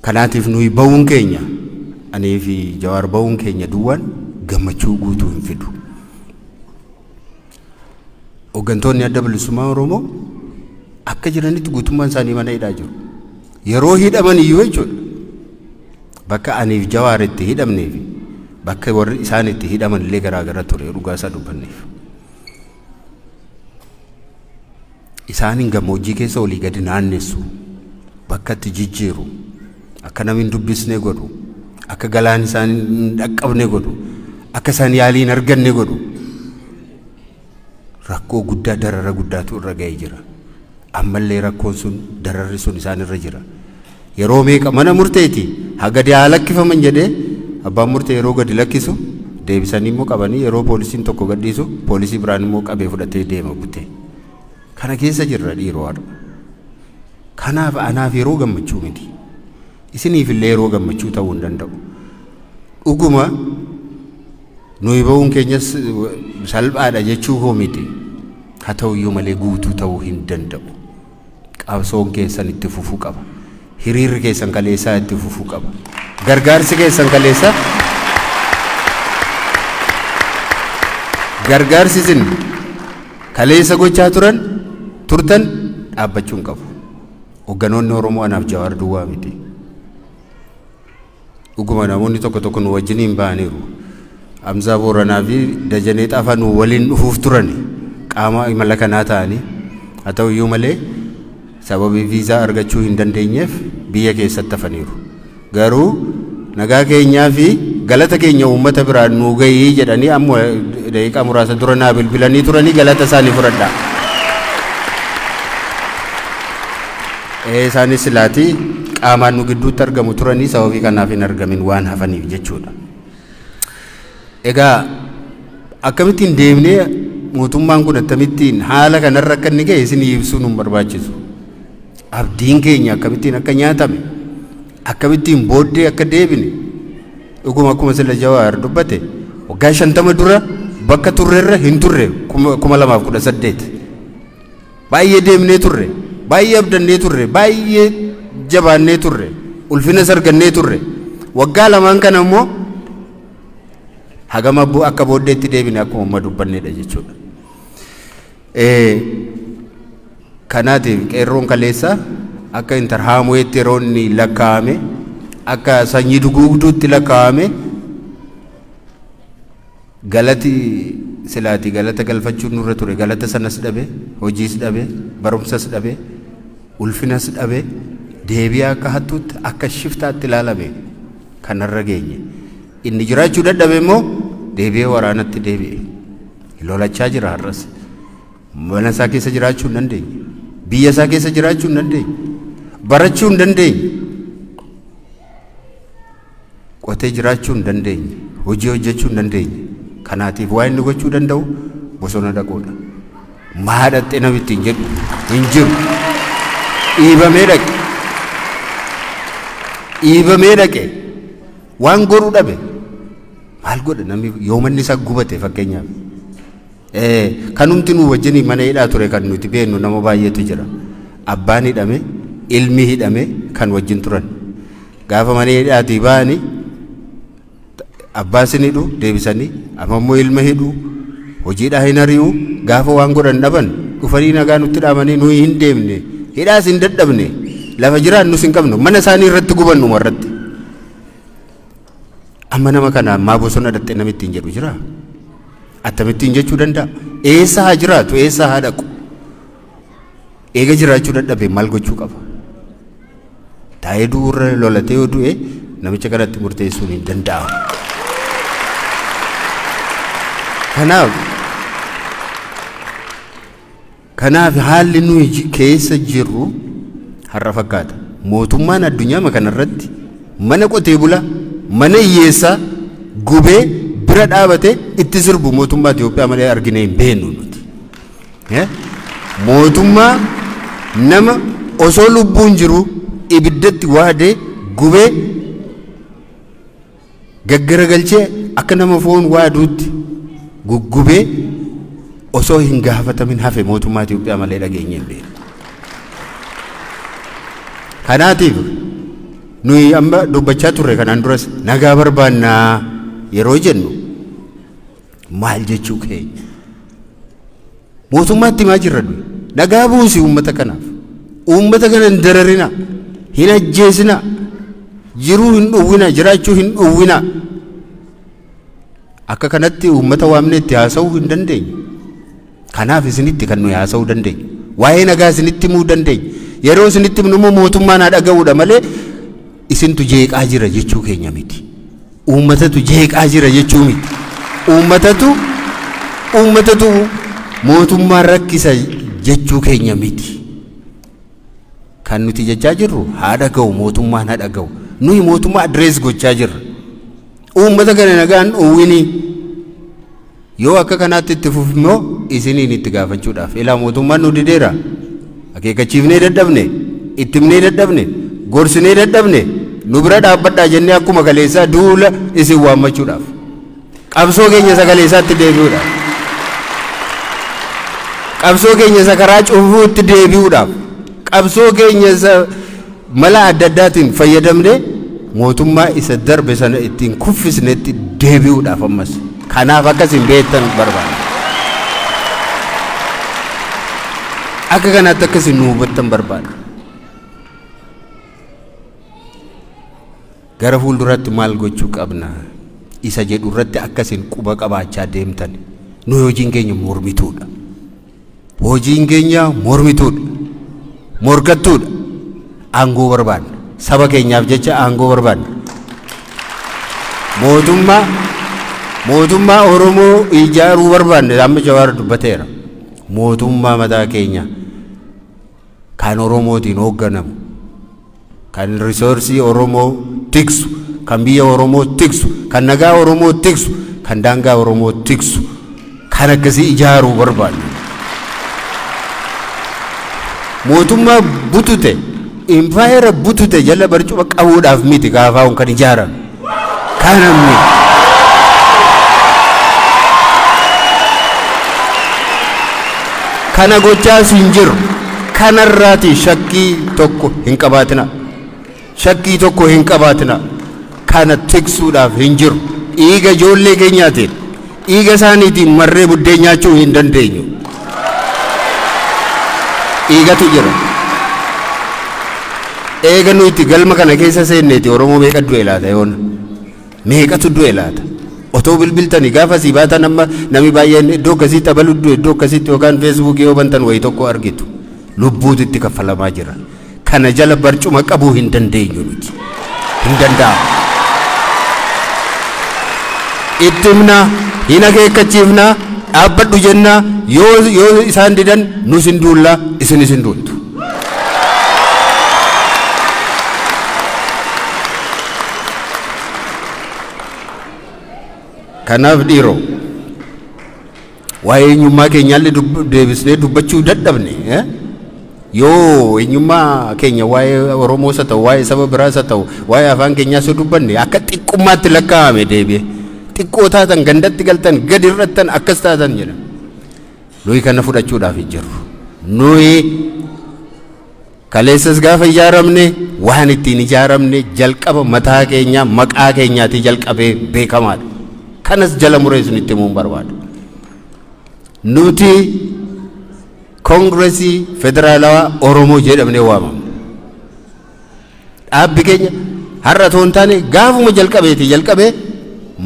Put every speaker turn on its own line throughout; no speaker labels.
Kanaatiif nuyi ba'uun keenya anii fi Jawaar ba'uun keenya duwwaan gammachuu guutuu hin fidu. Hooggantoonni adda bilisummaa Oromoo akka jiranitti guutummaan isaanii mana hidhaa jiru. Yeroo hidhaman iyyuu jechuudha. Bakka aniif Jawaar itti hidhamnee fi bakka warri isaan itti hidhaman illee garaagara ture dhugaa isaa dubbanneef. Isaaniin gammoojjii keessa olii gadi naannessu, bakka itti jijjiiru, akka namni hin dubbisne godhu, akka galaan isaan hin dhaqqabne godhu, akka isaan yaalii hin arganne godhu. Rakkoo guddaa darara guddaatu irra ga'ee jira. Ammallee rakkoon sun dararri sun isaan irra jira. Yeroo meeqa mana murteeti haa gadi haa lakkifaman jedhee abbaan murtee yeroo gadi lakkisu deebisanii immoo qabanii yeroo poolisiin tokko gadhiisu poolisii biraan immoo qabee fudhatee deema butee. Kana keessa jirra dhiiroo har'a. Kanaaf anaaf yeroo gammachuu miti. Isiniif illee yeroo gammachuu ta'uu hin danda'u. Dhuguma nuyi ba'uun keenyas salphaadha jechuu koo miti. Haa ta'uyyuu malee guutuu ta'uu hin danda'u. Qabsoon keessan itti fufuu qaba. Hiriirri keessan kaleessaa itti fufuu qaba. Gargaarsi keessan kaleessaa gargaarsi isin kaleessa gochaa turan turtan dhaabbachuu hin qabu. Hoogganoonni Oromoo anaaf Jawaar duwwaa miti. Dhuguma namoonni tokko tokko nu wajjin hin ba'aniiru. Hamzaa Booranaa fi Dajanee Xaafaa nu waliin dhufuuf turani qaama imala kanaa ta'anii haa ta'uyyuu malee sababii viizaa argachuu hin dandeenyeef biyya keessatti hafaniiru. Garuu nagaa keenyaa fi galata keenya uummata biraan nuu gahii jedhanii amma daqiiqaa muraasa dura naa bilbilanii turanii galata isaanii fudhadhaa. Isaanis silaatii qaamaan nu gidduutti argamu turanii sababii kanaaf hin argamin waan hafaniif jechuudha. Egaa akkamittiin deemnee mootummaan kun akkamittiin haala kanarra akka inni ga'e isin ibsuun nu barbaachisu. Abdiin keenya akkamittiin akka nyaatame, akkamittiin booddee akka deebine dhuguma akkuma sila Jawaar dubbate waggaa 50 dura bakka turrerra hin turre 2018. Baay'ee deemnee turre, baay'ee abdannee turre, baay'ee jabaannee turre, ulfina argannee turre. Waggaa lamaan kana immoo hagam akka booddeetti deebine akkuma amma dubbannedha jechuudha. Kanaatiif qeerroon kaleessa akka intarhaamuweetti yeroo inni lakkaa'ame akka sanyii duguugduutti lakkaa'ame galati silaati galata galfachuun nurra ture galata sanas dhabe, hojiis dhabe, barumsas dhabe, ulfinas dhabe, deebi'aa akka hattuutti akka shiftaatti ilaalame kanarra geenye. Inni jiraachuu dadhabe immoo deebi'ee waraanatti deebi'e. Lolachaa jira har'as. Mana isaa keessa jiraachuu hin dandeenye. Biyya isaa keessa jiraachuu hin dandeenye. Barachuu hin dandeenye. Qotee jiraachuu hin dandeenye. Hojii hojjechuu hin dandeenye. Kanaatiif waa inni gochuu danda'u bosona dhaquudha. Maa dhaqxee namni ittiin jedhu hin jiru. Dhiibamee dhaqe. Dhiibamee dhaqe. Waan godhu dhabe. Maal godha namni yoo manni isaa gubate fakkeenyaaf. Kanumti nu wajjin mana hidhaa ture kan nuti beeknu nama baay'eetu jira. Abbaan hidhame, ilmi hidhame kan wajjin turan. Gaafa mana hidhaatii ba'anii abbaa isin hidhu deebisanii amma immoo ilma hidhu hojiidhaa hin ari'u gaafa waan godhan dhaban dhufanii nagaa nutti dhaamanii nuyi hin deemne hidhaas hin dadhabne lafa jiraannus hin qabnu mana isaanii irratti gubannu irratti. Amma nama kana maa bosona dhaqxee namni ittiin jedhu jira? Akkamittiin jechuu danda'a? Eessa haa jiraatu? Eessa haa dhaqu? Eega jiraachuu dadhabe maal gochuu qaba? Taa'ee du'urra lolatee yoo du'e namicha kanatti murteessuun hin danda'amu. Kanaaf haalli nuyi keessa jirru har'a fakkaata. Mootummaan addunyaa kanarratti mana qotee bulaa, mana hiyyeessaa gubee bira dhaabatee itti sirbu mootummaa Itoophiyaa malee argine hin beeknu nuti. Mootummaa nama osoo lubbuun jiru ibiddatti waadee gubee gaggaragalchee akka nama foon waaduutti guggubee osoo hin gaafatamin hafe mootummaa Itoophiyaa malee dhageenye hin beeknu. Kanaatiif Nuyi amma dubbachaa turre kanaan duras nagaa barbaannaa yeroo jennu maal jechuu keenya? Mootummaatti himaa jirra nuyi. Nagaa buusi uummata kanaaf. Uummata kana hin dararina, hin ajjeesina, jiruu hin dhowwina, jiraachuu hin dhowwina. Akka kanatti uummata waamnee itti haasa'uu hin dandeenyu. Kanaaf isinitti kan nuyi haasa'uu dandeenyu. Waa'ee nagaa isinitti himuu dandeenya. Yeroo isinitti himnu immoo mootummaan haa dhaga'uudha malee isintu jeeqaa jira jechuu keenya miti. Uummatatu jeeqaa jira jechuu miti. Uummatatu mootummaan rakkisa jechuu keenya miti. Kan nuti jechaa jirru haa dhaga'u, mootummaan haa dhaga'u. Nuyi mootummaa address gochaa jirra. Uummata kana nagaan dhowwini. Yoo akka kanaatti itti fufimmoo isiniin itti gaafachuudhaaf. Ilaa mootummaan nu dideera. Akeekkachiifnee dadhabne, itti himnee dadhabne, gorsinee dadhabne, nu bira dhaabbadhaa jennee akkuma kaleessaa duula isin waammachuudhaaf. Qabsoo keenya isa kaleessaatti deebi'uudhaaf. Qabsoo keenya isa karaa cufuutti deebi'uudhaaf. Qabsoo keenya isa mala adda addaatiin fayyadamnee mootummaa isa darbe sana ittiin kuffisnetti deebi'uudhaaf ammas. Kanaaf akkasin beektan barbaada. Akka kanaatti akkasin nu hubattan barbaada. Gara fuulduraatti maal gochuu qabna isa jedhu irratti akkasin quba qabaachaa deemtan. Nuyi hojiin keenya mormituudha. Hojiin keenya mormituudha. Morkattuudha. Aangoo barbaadna. Saba keenyaaf jecha aangoo barbaadna. Mootummaa Oromoo ijaaruu barbaadna. Amma Jawaar dubbateera. Mootummaa mataa keenya kan Oromootiin hoogganamu, kan risoorsii Oromoo tiksu, kan biyya Oromoo tiksu, kan nagaa Oromoo tiksu, kan daangaa Oromoo tiksu, kan akkasii ijaaruu barbaadna. Mootummaa butute, impaayera butute jala barcuma qabuudhaaf miti gaafaa'uun kan ijaarame. Kana miti. Kana gochaas hin jiru. Kanarraati shakkii tokko hin qabaatina. Shakkii tokko hin qabaatina. Kana tiksuudhaaf hin jiru. Dhiiga ijoollee keenyaatiin, dhiiga isaaniitiin marree buddeen nyaachuu hin dandeenyu. Dhiigatu jira. Eega nuti galma kana keessa seenneeti Oromoo meeqa du'e laata yoona? Meeqatu du'e laata? Otoo bilbiltanii gaafa sii baatan amma namni baay'een iddoo akkasiitti abalu du'e, iddoo akkasiitti yookaan feesbuukii yoo bantan wayii tokko argitu. Lubbuutu itti kaffalamaa jira. Kana jala barcuma qabuu hin dandeenyu nuti. Hin danda'amu. Itti himnaa, hin akeekkachiifnaa, dhaabbadhu jennaa, yoo isaan didan nus hin duullaa, isinis hin duultu. Kanaaf dhiiroo waa'ee eenyummaa keenyaallee deebisnee dubbachuu dadhabne. Yoo eenyummaa keenya waa'ee Oromoos haa ta'u, waa'ee saba biraas haa ta'u, waa'ee afaan keenyaas yoo dubbanne akka xiqqummaatti lakkaa'ame deebi'e. Xiqqoo taatan, gandatti galtan, gadi irrattan akkas taatan jedha. Nuyi kana fudhachuudhaaf hin jirru. Nuyi kaleessas gaafa ijaaramne waan ittiin ijaaramne jalqaba mataa keenyaa maqaa keenyaatii jalqabee beekamaadha. Kanas jala muree isinitti himuun barbaada. Nuti Koongireesii Federaalawaa Oromoo jedhamnee waamamna. Dhaabbi keenya har'a otoo hin taane gaafuma jalqabeeti jalqabee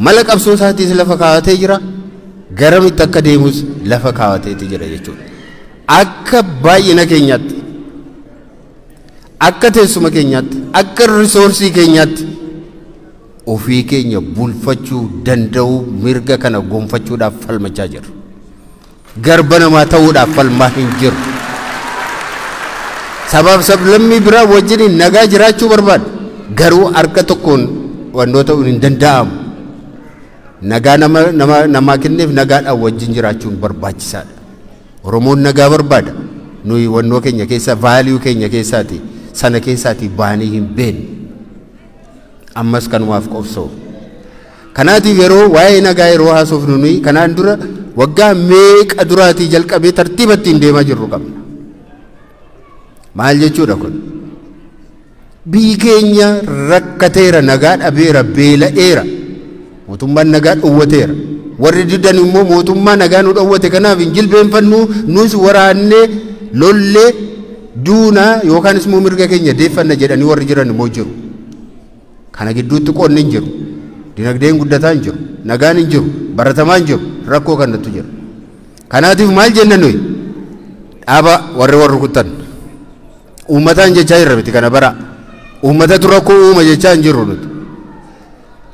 mala qabsoo isaatiis lafa kaawwatee jira. Garamitti akka deemus lafa kaawwateeti jira jechuudha. Akka baay'ina keenyaatti, akka teessuma keenyaatti, akka risoorsii keenyaatti ofii keenya bulfachuu danda'uu mirga kana gonfachuudhaaf falmachaa jirra. Garba namaa ta'uudhaaf falmaa hin jiru. Sabaaf sablammii biraa wajjin nagaa jiraachuu barbaada. Garuu harka tokkoon wantoota hin danda'amu. Nagaa namaa kenneef nagaadhaan wajjin jiraachuun barbaachisaadha. Oromoon nagaa barbaada. Nuyi wannoo keenya keessa vaaliyuu keenya keessaati sana keessaati baanii hin beeknu. Ammas kanumaaf qobsoo. Kanaatiif yeroo waa'ee nagaa yeroo haasofnu nuyi kanaan dura waggaa meeqa duraatii jalqabee tartiiba ittiin deemaa jirru qabna. Maal jechuudha kun? Biyyi keenya rakkateera, nagaa dhabeera, beela'eera. Mootummaan nagaa dhowwateera. Warri didan immoo mootummaa nagaa nu dhowwate kanaaf hin jilbeenfannu, nus waraannee lollee duunaa yookaanis immoo mirga keenya deeffanna jedhanii warri jiran immoo jiru. Kana gidduutti qonni hin jiru. Dinagdeen guddataa hin jiru. Nagaan hin jiru. Baratamaa hin jiru. Rakkoo kanatu jira. Kanaatiif maal jenna nuyi? Dhaaba warri warri kuttan. Uummataan jechaa jirra miti kana bara. Uummatatu rakkoo uuma jechaa hin jirru nuti.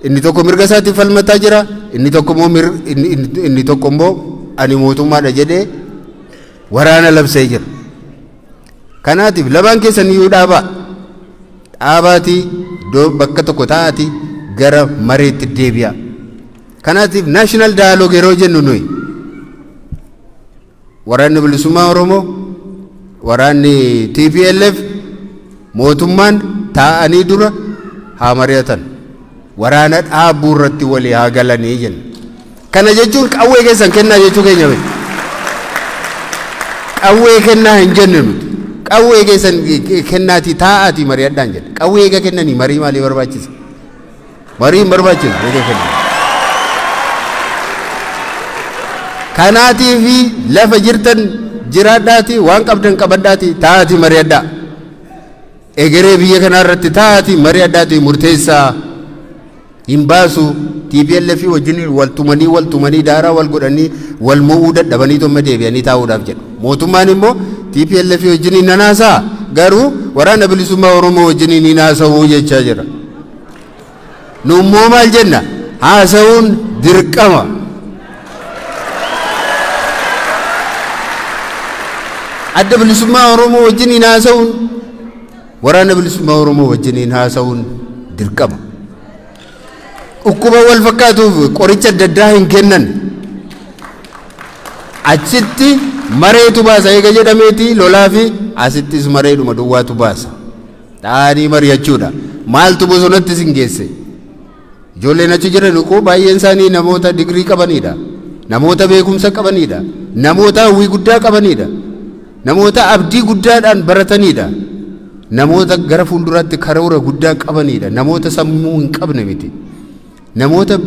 Inni tokko mirga isaatiif falmataa jira. Inni tokko immoo inni tokko immoo ani mootummaadha jedhee waraana labsee jira. Kanaatiif lamaan keessan iyyuu dhaabaa. Dhaabaatii bakka tokko taa'aatii gara mareetti deebi'a. Kanaatiif national dialogue yeroo jennu nuyi waraanni bilisummaa Oromoo, waraanni TPLF, mootummaan taa'anii dura haa mari'atan. Waraana dhaabuu irratti walii haa galanii jenna. Kana jechuun qawwee keessan kennaa jechuu keenya miti. Qawwee kennaa hin jenne nuti. Qawwee keessan kennaatii taa'aatii mari'adhaan jenna. Qawwee eega kennanii marii maalii barbaachisa? Marii hin barbaachisu eega kennan. Kanaatiifi lafa jirtan jiraadhaatii waan qabdan qabadhaatii taa'aatii mari'adhaa. Egeree biyya kanaa irratti taa'aatii mari'adhaatii murteessaa hin baasu. TPLF wajjin wal tumanii daaraa wal godhanii wal mo'uu dadhabanii tomma deebi'anii taa'uudhaaf jedhu. Mootummaan immoo TPLF wajjin nan haasa'a garuu waraana bilisummaa Oromoo wajjin hin haasa'uu jechaa jira. Nu immoo maal jenna? Haasa'uun dirqama. Adda bilisummaa Oromoo wajjin hin haasa'uun waraana bilisummaa Oromoo wajjin hin haasa'uun dirqama. Dhukkuba wal fakkaatuuf qoricha adda addaa hin kennan. Achitti mareetu baasa eega jedhameeti lolaa fi asittis mareedhuma duwwaatu baasa. Taa'anii mari'achuudha. Maaltu bosonatti isin geesse? Ijoolleen achi jiran koo baay'een isaanii namoota digirii qabanidha. Namoota beekumsa qabanidha. Namoota hawwii guddaa qabanidha. Namoota abdii guddaadhaan baratanidha. Namoota gara fuulduraatti karoora guddaa qabanidha. Namoota sammuu hin qabne miti. Namoota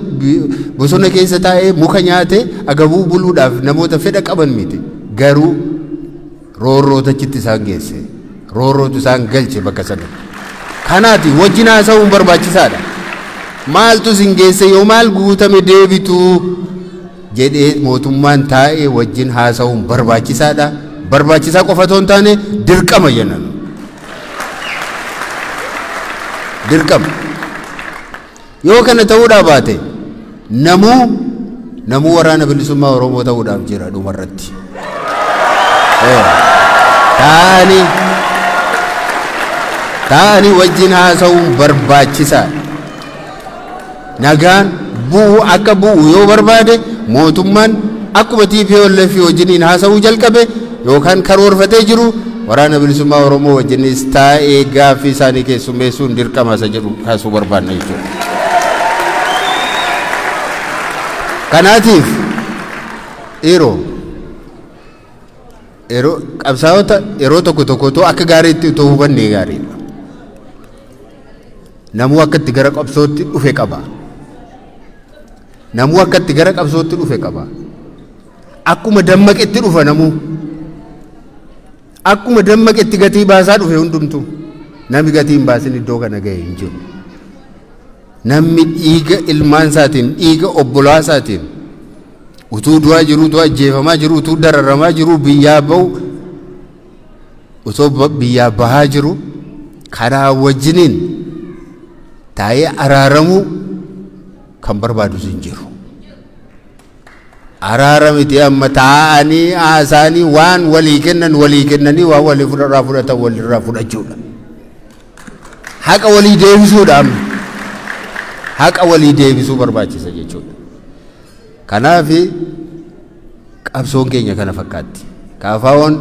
bosona keessa taa'ee muka nyaate agabuu buluudhaaf namoota fedha qaban miti. Garuu roorroota achitti isaan geesse. Roorrootu isaan galche bakka sanatti. Kanaati wajjin haasa'uun barbaachisaadha. Maaltu isin geesse yoo maal guutame deebitu jedhee mootummaan taa'ee wajjin haasa'uun barbaachisaadha. Barbaachisaa qofa otoo hin taane dirqama jennan. Dirqama. Yoo kana ta'uudhaa baate namuu waraana bilisummaa Oromoo ta'uudhaaf jira dhumarratti. Taa'anii wajjin haasa'uun barbaachisaadha. Nagaan bu'u akka bu'u yoo barbaade mootummaan akkuma TPLF wajjiniin haasa'uu jalqabe yookaan karoorfatee jiru waraana bilisummaa Oromoo wajjinis taa'ee gaaffii isaanii keessummeessuun dirqama isa jedhu kaasuu barbaanna jechuudha. Kanaatiif yeroo qabsaa'ota yeroo tokko tokko akka gaariitti otoo hubannee gaariidha. Namuu akka itti gara qabsootti dhufe qaba. Namuu akka itti gara qabsootti dhufe qaba. Akkuma dammaqetti dhufa namuu. Akkuma dammaqetti gatii baasaa dhufe hundumtuu. Namni gatii hin baasin iddoo kana ga'e hin jiru. Namni dhiiga ilmaan isaatiin, dhiiga obbolaa isaatiin utuu du'aa jiru, utuu ajjeefamaa jiru, utuu dararamaa jiru, biyyaa ba'u, utuu biyyaa bahaa jiru karaa wajjiniin taa'ee araaramuu kan barbaadus hin jiru. Araara miti amma taa'anii haasa'anii waan walii kennan walii kennanii waan walii irraa fudhatan walirraa fudhachuudha. Haqa walii deebisuudha amma. Haqa walii deebisuu barbaachisa jechuudha. Kanaaf qabsoon keenya kana fakkaatti. Kaafaawwan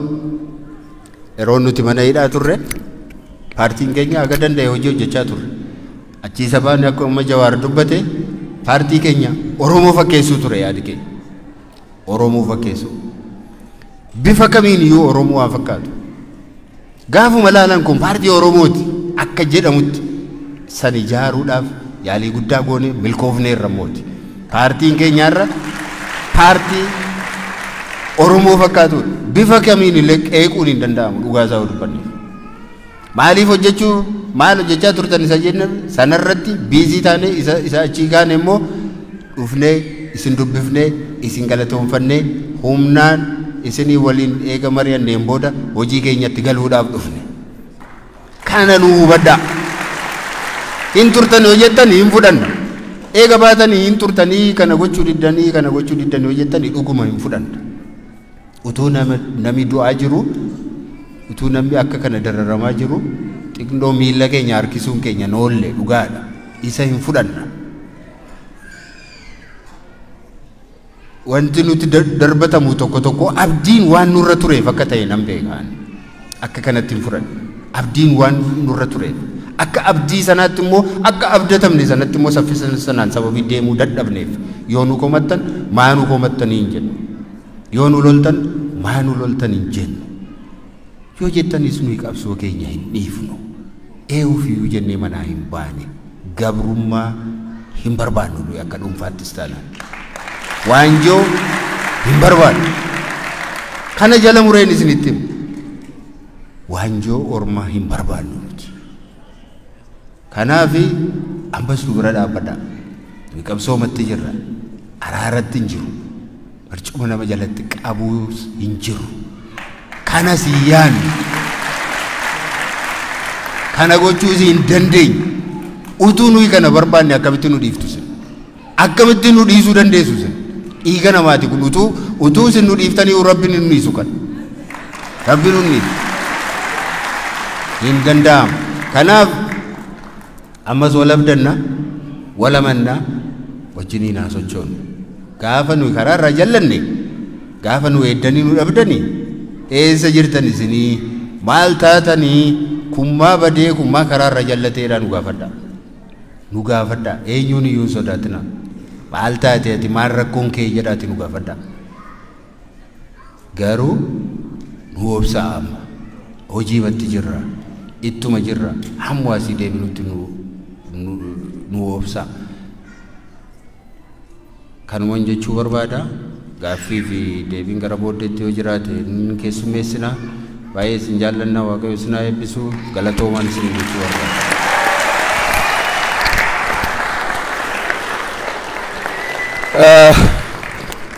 yeroo nuti mana hidhaa turre paartiin keenya haga danda'e hojii hojjechaa turre. Achii sabaan akkuma Jawaar dubbate paartii keenya Oromoo fakkeessuu ture yaadi keenya. Oromoo fakkeessuu. Bifa kamiin iyyuu Oromoo haa fakkaatu. Gaafuma laalan kun paartii Oromooti. akka jedhamutti san ijaaruudhaaf yaalii guddaa goone milkoofneerra mooti. Paartiin keenyaarra paartii Oromoo fakkaatudha. Bifa kamiin illee qeequun hin danda'amu dhugaa isaa dubbanne. Maaliif hojjechuu maal hojjechaa turtan isa jenne sanarratti busy taane isa achii kaane immoo dhufnee isin dubbifnee isin galatoonfannee humnaan isinii waliin eega mari'anneen booda hojii keenyatti galuudhaaf dhufne. Kana nu hubadhaa. Hin turtan yoo jettan hin fudhanna. Eega baatanii hin turtanii kana gochuu diddanii kana gochuu diddanii yoo jettanii dhuguma hin fudhanna. Utuu namni du'aa jiru, utuu namni akka kana dararamaa jiru, xiqqoo miila keenya harkisuun keenya noolle dhugaadha. Isa hin fudhanna. Wanti nuti darbatamu tokko tokko abdiin waan nurra tureef akka ta'e nan beekaan. Akka kanatti hin fudhanne. Abdiin waan nurra tureef. Akka abdii sanaatti immoo akka abdatamne sanatti immoo saffisa sanaan sababii deemuu dadhabneef yoo nu komattan maa nu komattanii hin jennu. Yoo nu loltan maa nu loltan hin jennu. Yoo jettanis nuyi qabsoo keenya hin dhiifnu. Eewufiyyuu jennee manaa hin baane. Gabrummaa hin barbaannu nuyi akka dhuunfaattis taanaan. Waanjoo hin barbaannu. Kana jala mureen isinitti himu. Waanjoo ormaa hin barbaannu nuti. Kanaaf ammas nu bira dhaabbadhaa. Nuyi qabsoomatti jirra. Araaratti hin jiru. Barcuma nama jalatti qabuus hin jiru. Kanas hin yaadnu. Kana gochuus hin dandeenyu. Utuu nuyi kana barbaanne akkamitti nu dhiiftu sin? Akkamitti nu dhiisuu dandeessu sin? Dhiiga namaati kun utuu isin nu dhiiftanii Rabbiin nu dhiisu kan. Rabbiin nu dhiisu. Hin danda'amu. Kanaaf ammas wal abdanna, wal amanna, wajjiniin haa sochoonu. Gaafa nuyi karaa irraa jallanne, gaafa nu eeddanii nu dhabdanii, eessa jirtan isinii, maal taatanii, kummaa badee kummaa karaa irra jallateedha nu gaafadha. Nu gaafadha. Eenyuun iyyuu hin sodaatina. Maal taate ati maal rakkoon kee jedhaati nu gaafadha. Garuu nu obsaa amma. Hojiimatti jirra. Ittuma jirra. Hamma asii deebinutti nu obsaa. Kanumaan jechuu barbaada. Gaaffii fi deebiin gara booddeetti yoo jiraate inni keessummeessina. Baay'ee isin jaallanna. Waaqayyo isin haa eebbisu. Galatoomaan isin jechuu barbaada.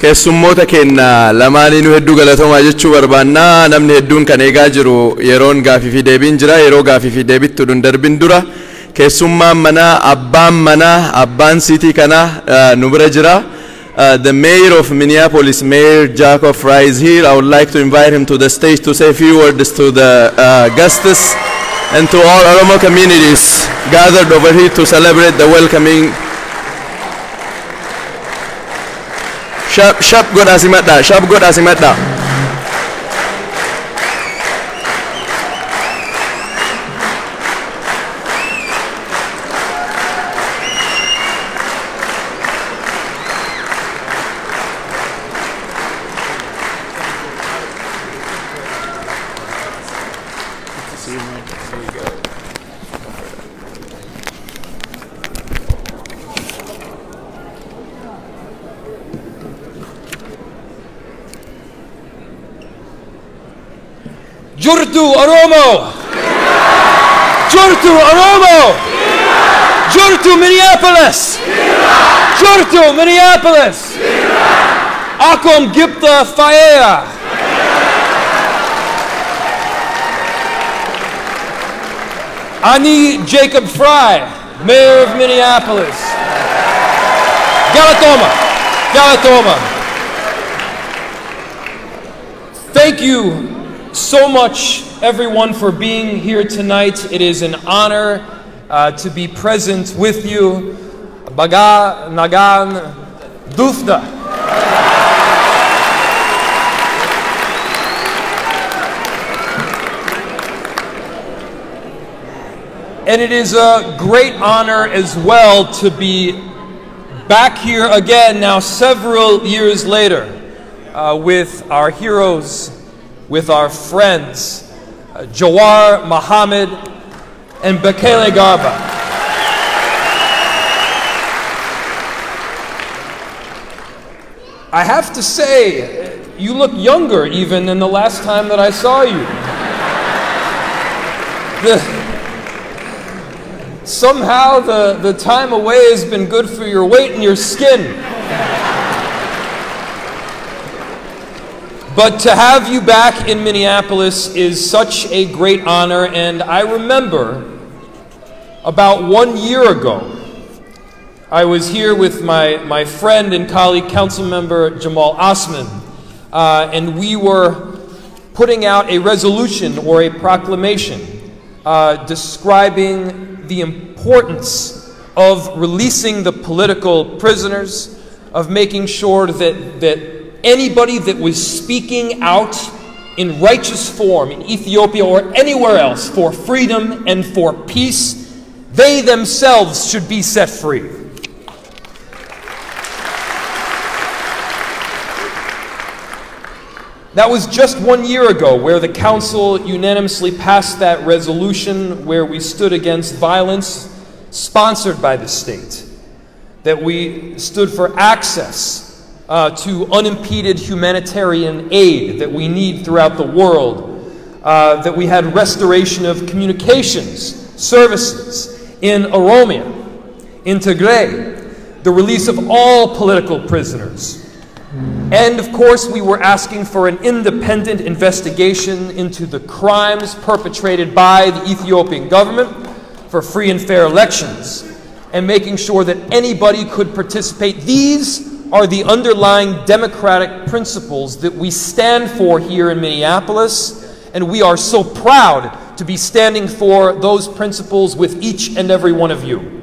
Keessummoota keenya lamaaniinuu hedduu galatoomaa jechuu barbaanna. Namni hedduun kan eegaa jiru yeroon gaafii fi deebiin jira. Yeroo gaafii fi deebitti oduu hin darbin dura keessummaan manaa, abbaan manaa, abbaan city kanaa nu bira jira. The mayor of Minneapolis, Mayor Jacob Frey, is here. I would like to invite him to the stage to say a few words to the guests and to all Oromo communities gathered over here to celebrate the welcoming. Shab, shab godhaa simadhaa, shab godhaa simadhaa.
Jirtu Oromo! Jirtu Oromo! Jirtu Minneapolis! Jirtu Minneapolis! Akkam jirta fayyaa! Ani Jacob Frey, Mayor of Minneapolis. Galatoomaa! Galatoomaa! Thank you so much, everyone, for being here tonight. It is an honor to be present with you. Baga nagaan dhuftan. And it is a great honor as well to be back here again now several years later with our heroes, with our friends, Jawar Mohammed and Bekele Garba. I have to say, you look younger even than the last time that I saw you. Somehow the time away has been good for your weight and your skin. But to have you back in Minneapolis is such a great honor, and I remember about 1 year ago, I was here with my friend and colleague, Council Member Jamal Osman, and we were putting out a resolution or a proclamation describing the importance of releasing the political prisoners, of making sure that anybody that was speaking out in righteous form in Ethiopia or anywhere else for freedom and for peace, they themselves should be set free. That was just 1 year ago, where the council unanimously passed that resolution where we stood against violence sponsored by the state, that we stood for access to unimpeded humanitarian aid that we need throughout the world, that we had restoration of communications services in Oromia, in Tigray, the release of all political prisoners. And of course, we were asking for an independent investigation into the crimes perpetrated by the Ethiopian government, for free and fair elections, and making sure that anybody could participate. These are the underlying democratic principles that we stand for here in Minneapolis, and we are so proud to be standing for those principles with each and every one of you.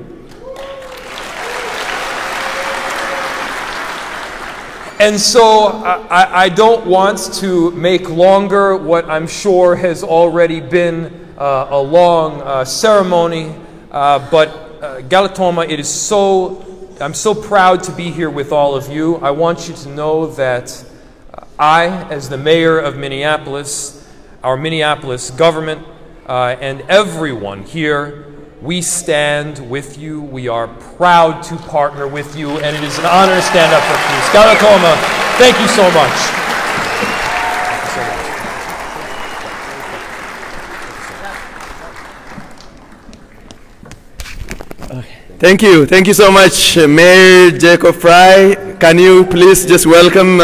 And so I don't want to make longer what I'm sure has already been a long ceremony, but Galatoma, it is so, I'm so proud to be here with all of you. I want you to know that I, as the mayor of Minneapolis, our Minneapolis government, and everyone here, we stand with you. We are proud to partner with you, and it is an honor to stand up for peace. Galatoma, thank you so much.
Thank you. Thank you so much, Mayor Jacob Frey. Can you please just welcome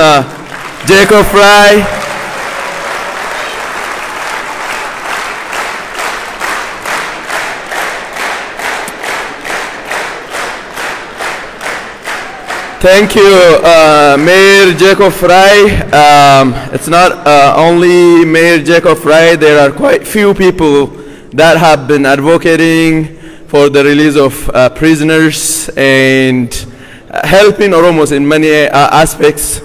Jacob Frey? Thank you, Mayor Jacob Frey. It's not only Mayor Jacob Frey. There are quite few people that have been advocating for the release of prisoners and helping Oromos in many aspects.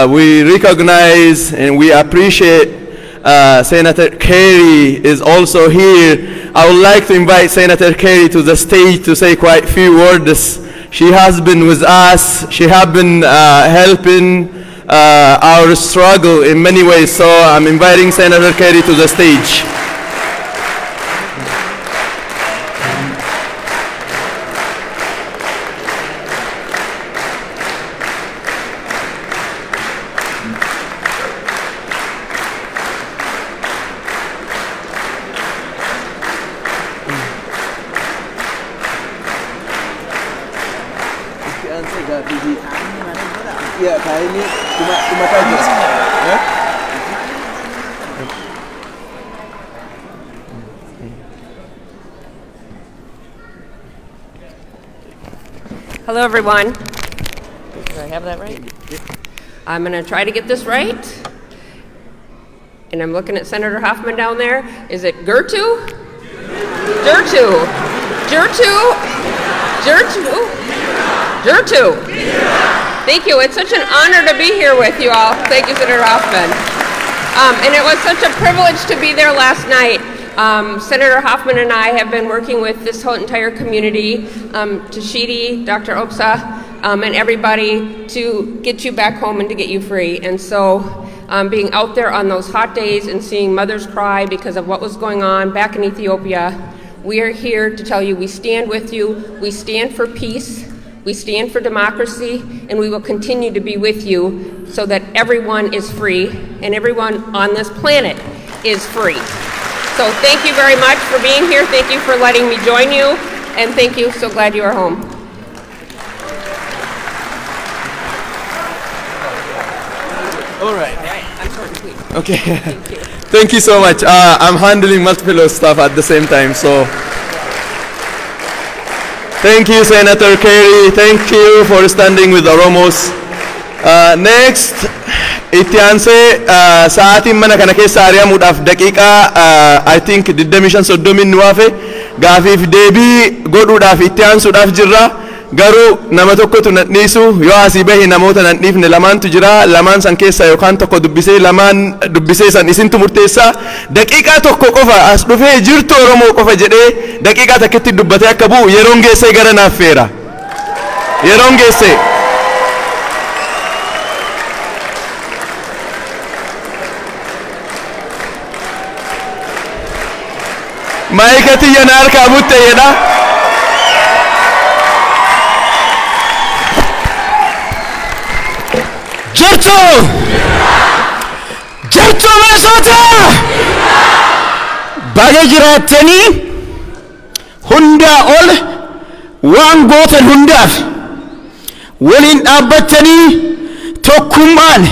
We recognize and we appreciate Senator Kerry is also here. I would like to invite Senator Kerry to the stage to say quite a few words. She has been with us. She has been helping our struggle in many ways. So I'm inviting Senator Kerry to the stage.
Hello, everyone. Did I have that right? I'm going to try to get this right. And I'm looking at Senator Hoffman down there. Is it Gertu? Gertu. Gertu. Gertu. Gertu. Thank you. It's such an honor to be here with you all. Thank you, Senator Hoffman. And it was such a privilege to be there last night. Senator Hoffman and I have been working with this whole entire community, Tashidi, Dr. Opsa, and everybody to get you back home and to get you free. And so being out there on those hot days and seeing mothers cry because of what was going on back in Ethiopia We are here to tell you we stand with you, we stand for peace, we stand for democracy, and we will continue to be with you so that everyone is free and everyone on this planet is free. So thank you very much for being here. Thank you for letting me join you, and thank you. So glad you are home.
All right.
All right. I'm short and sweet.
Okay.
Thank you.
Thank you so much. I'm handling multiple stuff at the same time, so. Thank you, Senator Kerry. Thank you for standing with Oromos. Next, itti aansee sa'aatiin mana kana keessa ari'amuudhaaf daqiiqaa I think 25 30 nu hafe gaafiif deebii godhuudhaaf itti aansuudhaaf jirra. Garuu nama tokkotu nan dhiisu, yoo asii bahe namoota nan dhiifne lamaantu jira. Lamaan san keessa yookaan tokko dubbisee, lamaan dubbisee san isintu murteessaa. Daqiiqaa tokko qofa as dhufee jirtu Oromoo qofa jedhee daqiiqaa takkitti dubbatee akka bu'u yeroon geessee gara naaf feera. Yeroon geessee. Maayika tiyya na harkaa butte jedha.
Jirtu! Jirtu Minnesota! Baga jiraattanii. Hundaa ol waan gootan hundaaf waliin dhaabbattanii tokkummaan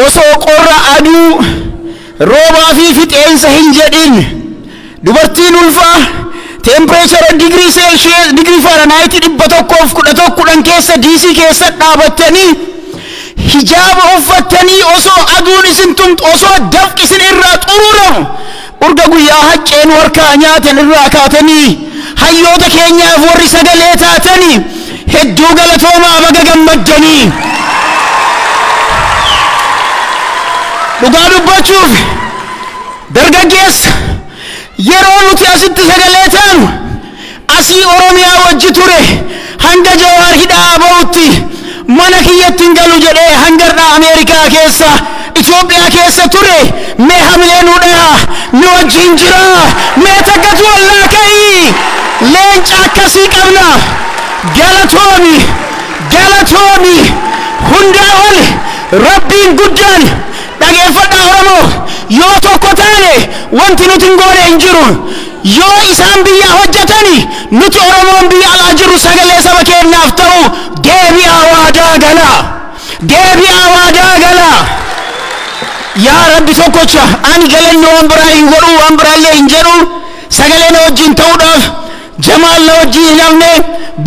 osoo qorra, aduu, roobaa fi fixeensa hin jedhin, dubartiin ulfaa temperature digirii Celsius, digirii Fahrenheit 111 keessa DC keessa dhaabattanii, hijaaba uffattanii, osoo aduun isin tumtu, osoo dafqi isin irraa xuruuramu, urga guyyaa hacceen harkaa nyaatan irraa kaatanii hayyoota keenyaaf warri sagalee taatanii, hedduu galatoomaa, baga gammaddanii. Dhugaa dubbachuuf, dargaggeessa yeroo nuti asitti sagalee taanu asii Oromiyaa wajji ture, hanga Jawaar hidhaa ba'utti mana kiyyatti hin galu jedhee hangarraa Ameerikaa keessa, Itoophiyaa keessa ture. Mee hamilee nu dhaha, nu wajjin jira. Mee takkatu wallaa ka'ii, leenca akkasii qabna. Galatoomi, galatoomi. Hundaa ol Rabbiin guddaan, dhageeffadhaa Oromoo, yoo tokko taane wanti nuti hin goone hin jiru. Yoo isaan biyya hojjetani, nuti Oromoon biyya alaa jirru sagalee saba keenyaaf ta'u. Deebi'aa, waadaa galaa, deebi'aa, waadaa galaa. Yaa Rabbi tokkocha, ani galanni waan biraa hin godhu, waan biraallee hin jedhu. Sagalee na wajjin ta'uudhaaf Jamaal na wajjin hin hafne.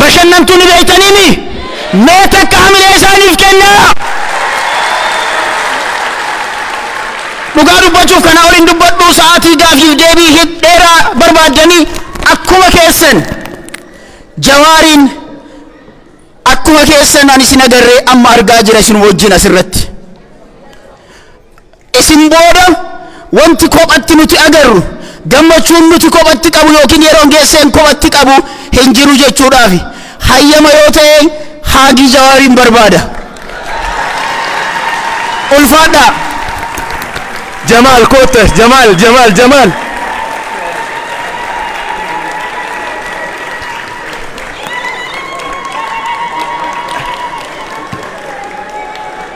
Bashannantuu ni beeytaniimi. Mee takka hamilee isaaniif kennaa. Dhugaa dubbachuuf kana oliin dubbadhu, sa'aatii gaafiif deebii dheeraa barbaaddanii. Akkuma keessan Jawaariin, akkuma keessan ani isin agarree, amma argaa jira isin wajjin asirratti. Isin booda wanti kophatti nuti agarru, gammachuun nuti kophatti qabu yookiin yeroon geesseen kophatti qabu hin jiru jechuudhaafi. Hayyama yoo ta'e haagii Jawaariin barbaada. Ulfaadhaa.
Jamal kootta, Jamal, Jamal, Jamal.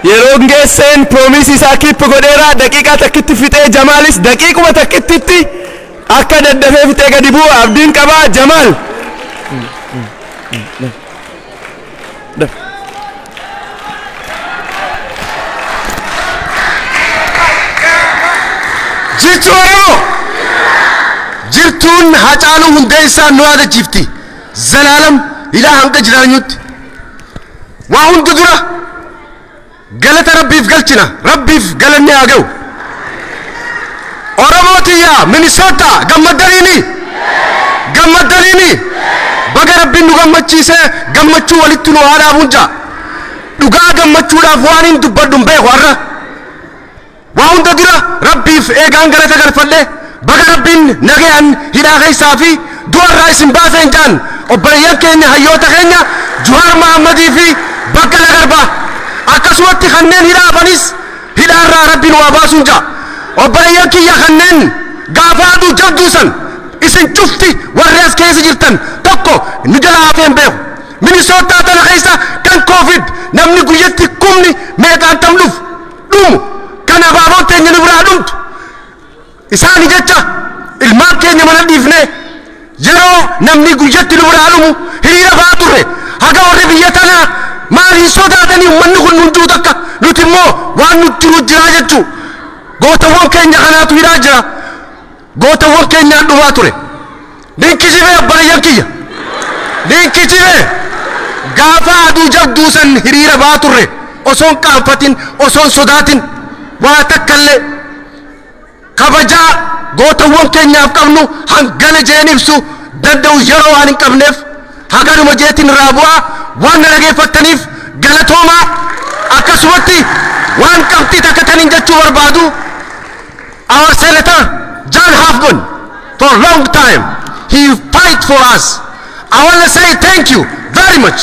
Yeroon geesseen promise isaa keep godheera, daqiiqaa takkitti fixee. Jamaalis daqiiquma takkittitti akka daddafee fixee gadi bu'u abdiin qabaa. Jamaal.
Jirtuu Oromoo, jirtuun Hacaaluu Hundeessaa nu yaadachiifti. Zalaalam ilaa hanga jiraanyutti. Waa hunda dura galata Rabbiif galchina. Rabbiif galanni haa ga'u. Oromoo tiyya Minisoota, gammaddaniini, gammaddaniini. Baga Rabbiin nu gammachiisee gammachuu walitti nu haa dhaabuun ja'a. Dhugaa gammachuudhaaf waan hin dubbadhu hin beeku har'a. Waa hunda dura Rabbiif eegaan galata galfadhe, baga Rabbiin nagayaan hidhaa keessaa fi du'arraa isin baasee hin jaan obboleeyyan keenya, hayyoota keenya Juhaar Mahammadii fi Baqqala Garbaa, akkasumatti kanneen hidhaa hafanis hidhaarraa Rabbiin waa baasuun ja'a. Obboleeyyan kiyya kanneen gaafa aduu jabduu san Isin cufti warri as keessa jirtan tokko nu jala hafee hin beeku. Minnesota tana keessa kan COVID namni guyyatti kumni meeqaan tam dhufu dhumu kan abaaboon teenya nu biraa dhumtu. Isaani jecha ilmaan keenya mana dhiifne yeroo namni guyyatti nu biraa dhumu hiriira ba'aa turre. Haga warri biyya tanaa maal hin sodaatanii uummanni kun hunduu takka nuti immoo waan nutti jiru jiraa jechuu. Gootawwan keenya kanaatu hidhaa jira. Gootawwan keenyaan dhumaa ture. Dinkisibee abbalayyan kiyya. Dinkisibee gaafa aduu jabduu san hiriira ba'aa turre osoon qaanfatin osoon sodaatin waa takkallee kabajaa gootawwan keenyaaf qabnu hangana jeen ibsu danda'u yeroo waan hin qabneef haganuma jeetiin irraa bu'aa. Waan na dhageeffattaniif galatoomaa. Akkasumatti waan qabxii takka taniin jechuu barbaadu, our Senator John Hoffman, for a long time he fight for us. I want to say thank you very much.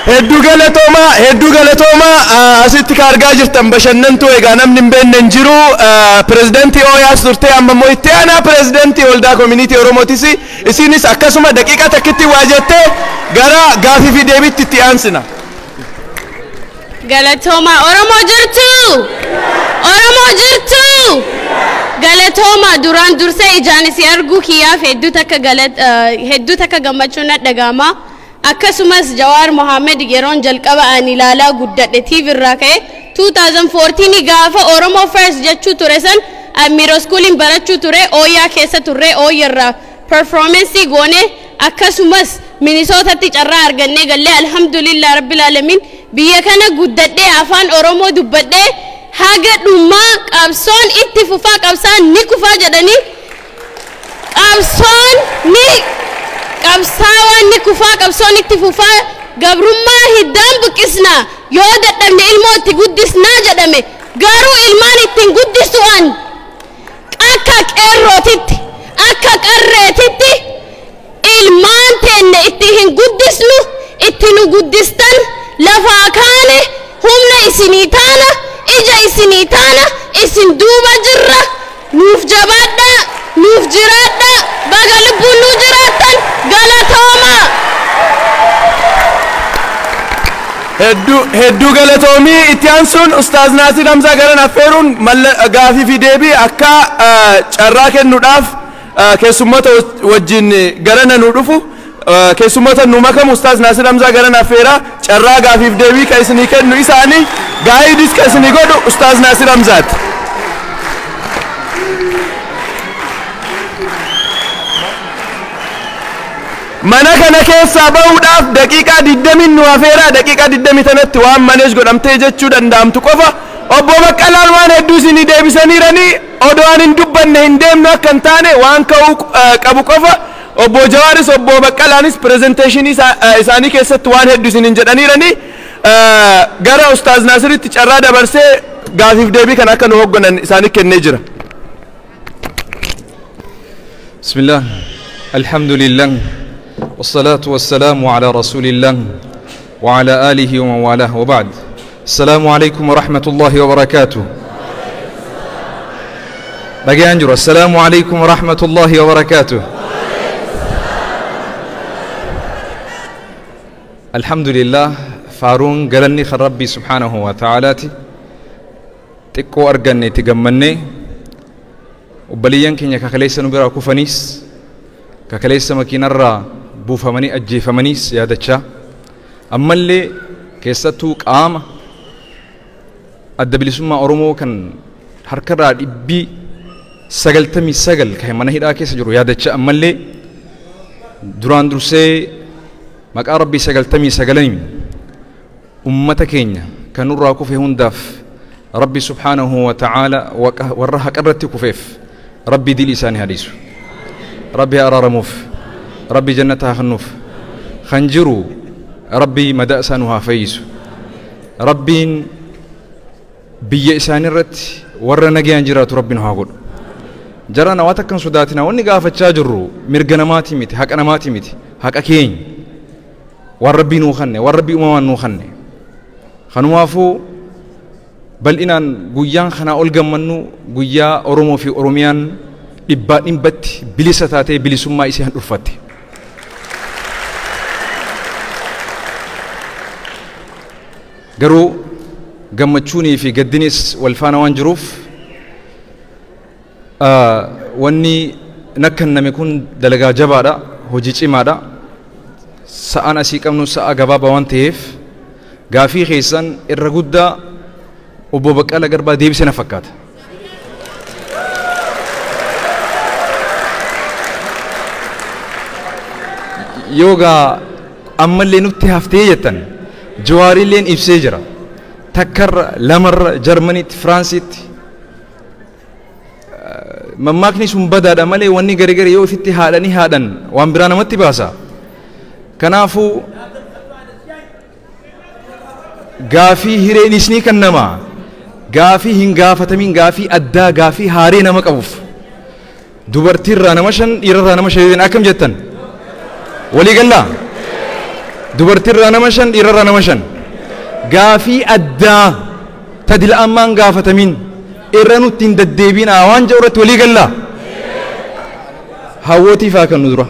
Hedduu galatoomaa, hedduu galatoomaa. Asitti ka argaa jirtan bashannantuu egaa namni hin beekne hin jiru. Pirezidantii OYAas turtee, amma immoo itti aanaa pirezidantii waldaa koominiitii Oromootis. Isinis akkasuma daqiiqaa takkitti waa jettee gara gaafii fi deebiitti itti aansina.
Galatooma. Oromoo jirtu! Oromoo jirtu! Galatooma. Duraan dursee ijaan isii arguu kiyyaaf hedduu takka gammachuun na dhaga'ama. Akkasumas Jawaar Mohaammed yeroon jalqaba ani ilaalaa guddadhe TV irraa ka'e 2014 gaafa Oromoo First jechuu ture san middle schooliin barachuu ture. Ooyyaa keessa turre, ooyyaa performance goone, akkasumas Minnesootatti carraa argannee gallee. Alhamdulillah rabbil alamin, biyya kana guddadhee afaan Oromoo dubbadhee haga dhumaa qabsoon itti fufaa. Qabsaan ni kufaa jedhanii, qabsoon ni qabsaawaan ni kufaa, qabsoon itti fufaa, gabrummaa hiddaan buqqisnaa, yoo dadhabne ilmoo itti guddisnaa jedhame. Garuu ilmaan ittiin guddisu'an akka qeerrootitti, akka qarreetitti ilmaan teenne itti hin guddisnu. Itti nu guddistan lafaa kaane humna isinii taana, ija isinii taana, isin duuba jirra. Nuuf jabaadhaa, nuuf jiraadhaa, baga lubbuun nuu jiraattan. Galatooma.
Hedduu hedduu galatoomii. Itti aansuun Ustaaz Naasir Hamzaa garan affeeruun gaafii fi deebii akka carraa kennuudhaaf keessummoota wajjin garana nu dhufu, keessummoota nu makamu Ustaaz Naasir Hamzaa garan affeera. Carraa gaafiif deebii kan isinii kennu isaanii, gaayidis kan isinii godhu Ustaaz Naasir Hamzaati. Mana kana keessaa bahuudhaaf daqiiqaa 20 nu hafeera. Daqiiqaa 20 tanatti waan maneej godhamtee jechuu danda'amtu qofa. Obbo Baqqalaan waan hedduu isinii deebisaniiranii, odoo waan hin dubbanne hin deemnu akka hin taane waan ka'uu qabu qofa. Obbo Jawaaris obbo Baqqalaanis pirezenteeshinii isaanii keessatti waan hedduu isiniin jedhaniiranii, gara Ustaaz Naasiritti carraa dabarsee gaafiif deebii kan akka nu hoogganan isaanii kennee jira.
بسم الله، الحمد لله، والصلاة والسلام على رسول الله وعلى آله ومن والاه، وبعد، السلام عليكم ورحمة الله وبركاته. بقي أنجر. السلام عليكم ورحمة الله وبركاته. الحمد لله، faaruun galanni kan Rabbii سبحانه وتعالى ti. Xiqqoo arganne itti gammannee obboleeyyan keenya kakaleessa nu biraa kufaniis, kakaleessa makiinarraa buufamanii ajjeefamaniis yaadachaa, ammallee keessattuu qaama Adda Bilisummaa Oromoo kan harkarraa 99% kan mana hidhaa keessa jiru yaadachaa, ammallee duraan dursee maqaa Rabbii 99n ummata keenya kan nurraa kufe hundaaf Rabbi سبحانه وتعالى warra haqarratti kufeef Rabbi dil isaanii hadiisu, Rabbi araaramuuf, Rabbi jannata haa kennuuf, kan jiru Rabbi madaa isaa nu haa fayyisu, Rabbiin biyya isaanii irratti warra nagayaan jiraatu Rabbi nu haa godhu. Jarana waan takkan sodaatina. Wanni gaafachaa jirru mirga namaatii miti, haqa namaatii miti, haqa keenya, waan Rabbii nuu kenne, waan Rabbii uumamaan nuu kenne. Kanumaafuu bal'inaan guyyaan kanaa ol gammannu guyyaa Oromoo fi Oromiyaan
dhibbaa dhibbatti bilisa taatee bilisummaa isii handhurfatte. Garuu gammachuunii fi gaddinis wal faana waan jiruuf wanni nakkanname kun dalagaa jabaadha, hojii cimaadha. Sa'aan asii qabnu sa'a gabaabaa waan ta'eef gaafii keessan irra guddaa obbo Baqqalaa Garbaa deebise na fakkaata. Yoogaa ammallee nutti haftee jettan Jawaarilleen ibsee jira. Takkarra lamarra Jarmaniitti Firaansitti mammaakni sun badaadha malee wanni gargar yoo ofitti haadhanii haadhan waan biraa namatti baasa. Kanaafuu gaafii hireen isinii kan namaa gaafii hin gaafatamin gaafii addaa gaafii haaree nama qabuuf dubartiirraa nama 5 dhiirarraa nama 5 akkam jettan walii gallaa dubartiirraa nama 5 dhiirarraa nama 5 gaafii addaa tadila ammaan gaafatamin irra nutti hin deddeebiin waan jedhu irratti walii gallaa hawwootiif haa kennu dura.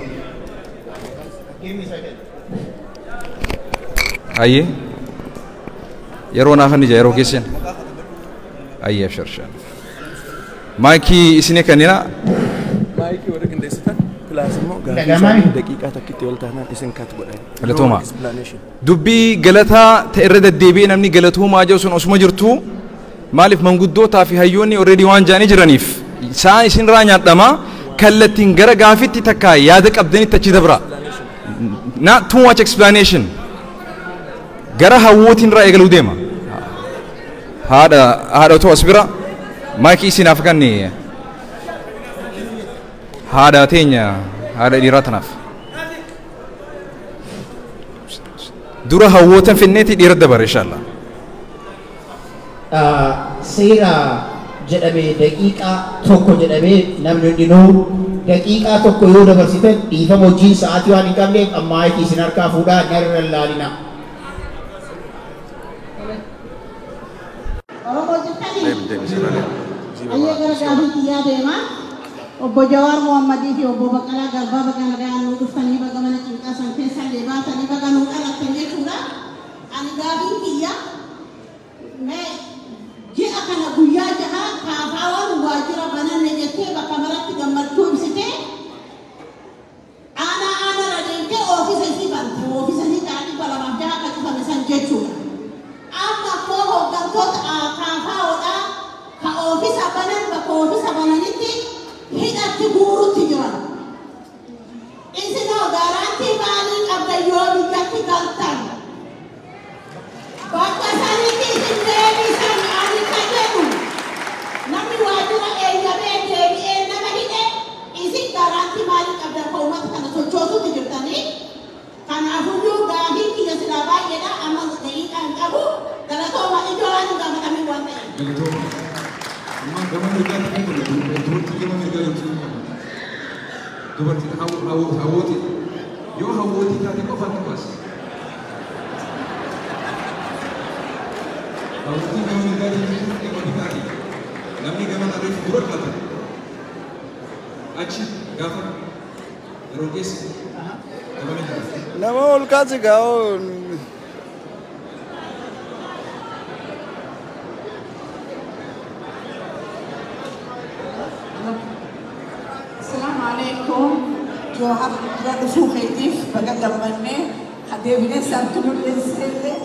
Ayyee yeroo naaf ni jira yeroo keessan ayyee abshar maayikii isinii kennina.
Maayikii warra qindeessitan kilaas immoo gaafii daqiiqaa takkitti ol taanaan isin kat godhan.
Galatooma. Dubbii galataa ta'e irra deddeebi'ee namni galatoomaa jedhu sun osuma jirtu maaliif manguddootaa fi hayyoonni already waan jedhanii jiraniif isaan isinirraa nyaadhama kallattiin gara gaafitti takka yaada qabdanitti achi dabra. Not too much explanation. Gara hawwootiin irraa eegaluu deema. Haadha otoo as bira maayikii isinaaf kanni haadha teenya haadha dhiiraa tanaaf. Dura hawwootan finneeti dhiira dabare inshallah.
Seera jedhamee daqiiqaa tokko jedhamee namni hundinuu daqiiqaa tokko yoo dabarsitan dhiifama hojiin sa'aatii waan hin qabneef amma maayikii isin harkaa fuudhaa narra laalina.
Ayyee gara gaafii kiyyaa deema. Obbo Jawaar Mohammadii fi obbo Baqqalaa Garbaa baga nagaan nuu dhuftanii baga mana cinqaa san keessaa deebaatanii baga nuu dhalattan jechuudha. Ani gaafiin kiyya mee ji'a kana guyyaa jaha kaafaawwan waajjira bananne jettee bakka maratti gammachuu ibsitee aanaa aanarra deemtee oofisa isii bante oofisa isii ta'anii 206 akka cufame san jechuudha. Amma koo hooggantoota kaafaawwadhaa ka oofisa banan bakka oofisa bananitti hidhatti guurutti jiran. Isinoo gaaraantii maalii qabda yoo biyyatti galtan? Bakka sanitti isin deebisan ani ka jedhu namni waajjira eeyyamee deebi'ee nama hidhe isin gaaraantii maalii qabda ka uummata kana sochoosutti jirtanii? Kanaafuyyuu gaafiin kiyya silaa baay'eedha amma daqiiqaa hin qabu galatooma ijoo waan hin gaafatamin waan ta'eef.
Gama mirgaatti kan kennu dubartii gama mirgaa jirtu dubartiin hawwootii yoo hawwootii taate qofaan tuqas hawwootii gama mirgaa jirtu gama bitaati namni gama narreef dura kaatan achi gaafa yeroo keessa gama mirgaa.
Nama ol kaasi gaa.
Jawahar dura dhufuu keetiif baga gammannee adeemnee saarkinuu dhiyeesseellee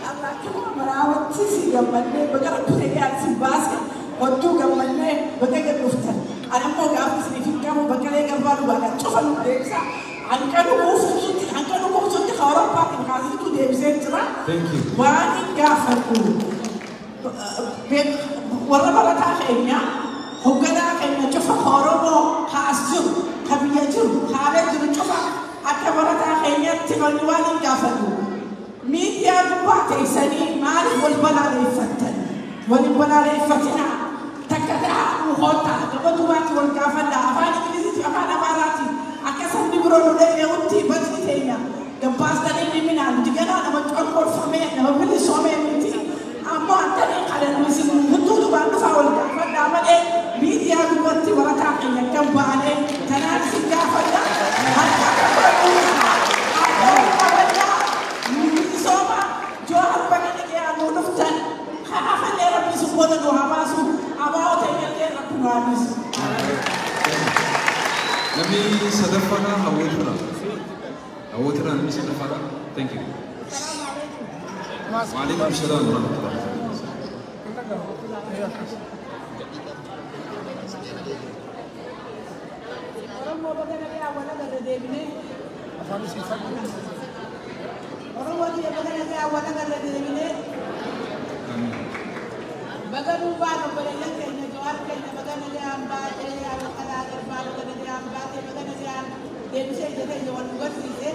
amma akkuma maraawatti si gammannee baga rakkutee dhiyaatu si baase hodduu gammannee baga gad dhuftan. Ani ammoo gaafa isiniif hin qabu Baqqalee Garbaa dhugaadhaan cufa nu deebisa. Hanqa dhuguusutti Awurooppaatiin kaasitu deebisee jira. Waan hin gaafadhu warra barataa keenya hoogganaa keenya cufa Oromoo kaas jiru ka biyya jiru haala jiru cufa akka barataa keenyatti wanni waan hin gaafadhu. Miidiyaa gubbaa teessanii maaliif wal balaaleffattan? Wal hin balaaleffatinaa. Takka ta'aa hoota gaba dubaatti wal gaafadhaa afaan Ingiliziitii afaan Amaaraatiin akka sabni biroo nu dhaga'utti badii teenya gabbaastanii ni minaa nuti ganaa nama corqorfamee nama bilisoomee miti ammoo attanii kana nu isin hudduu dubaan dhufaa wal gaafadhaa malee miidiyaa dubbatti barataa keenya akkam baane tanaan isin gaafadha. Harka akka fudhadhu qabadhaa misooma Jawar baga dhagee nuu dhuftan hafallee rabbi isin booda nu haa baasu abaa'oo ta'e rabbi nu haa dhiisu.
Namni sadaffaadha hawwatudha. Hawwatudha namni sadaffaadha. Thank you. Waalaikum salaam wa rahmatullah.
Oromoo baga nagee awwaala gadi deebinee. Oromoo biyya baga nagee awwaala gadi deebinee. Baga duubaan obboleeyyan keenya Jawaar keenya baga nagee baatee Baqqalaa Garbaa baga nagee baatee baga nagee deebisee ija keenya wal nu garsiise.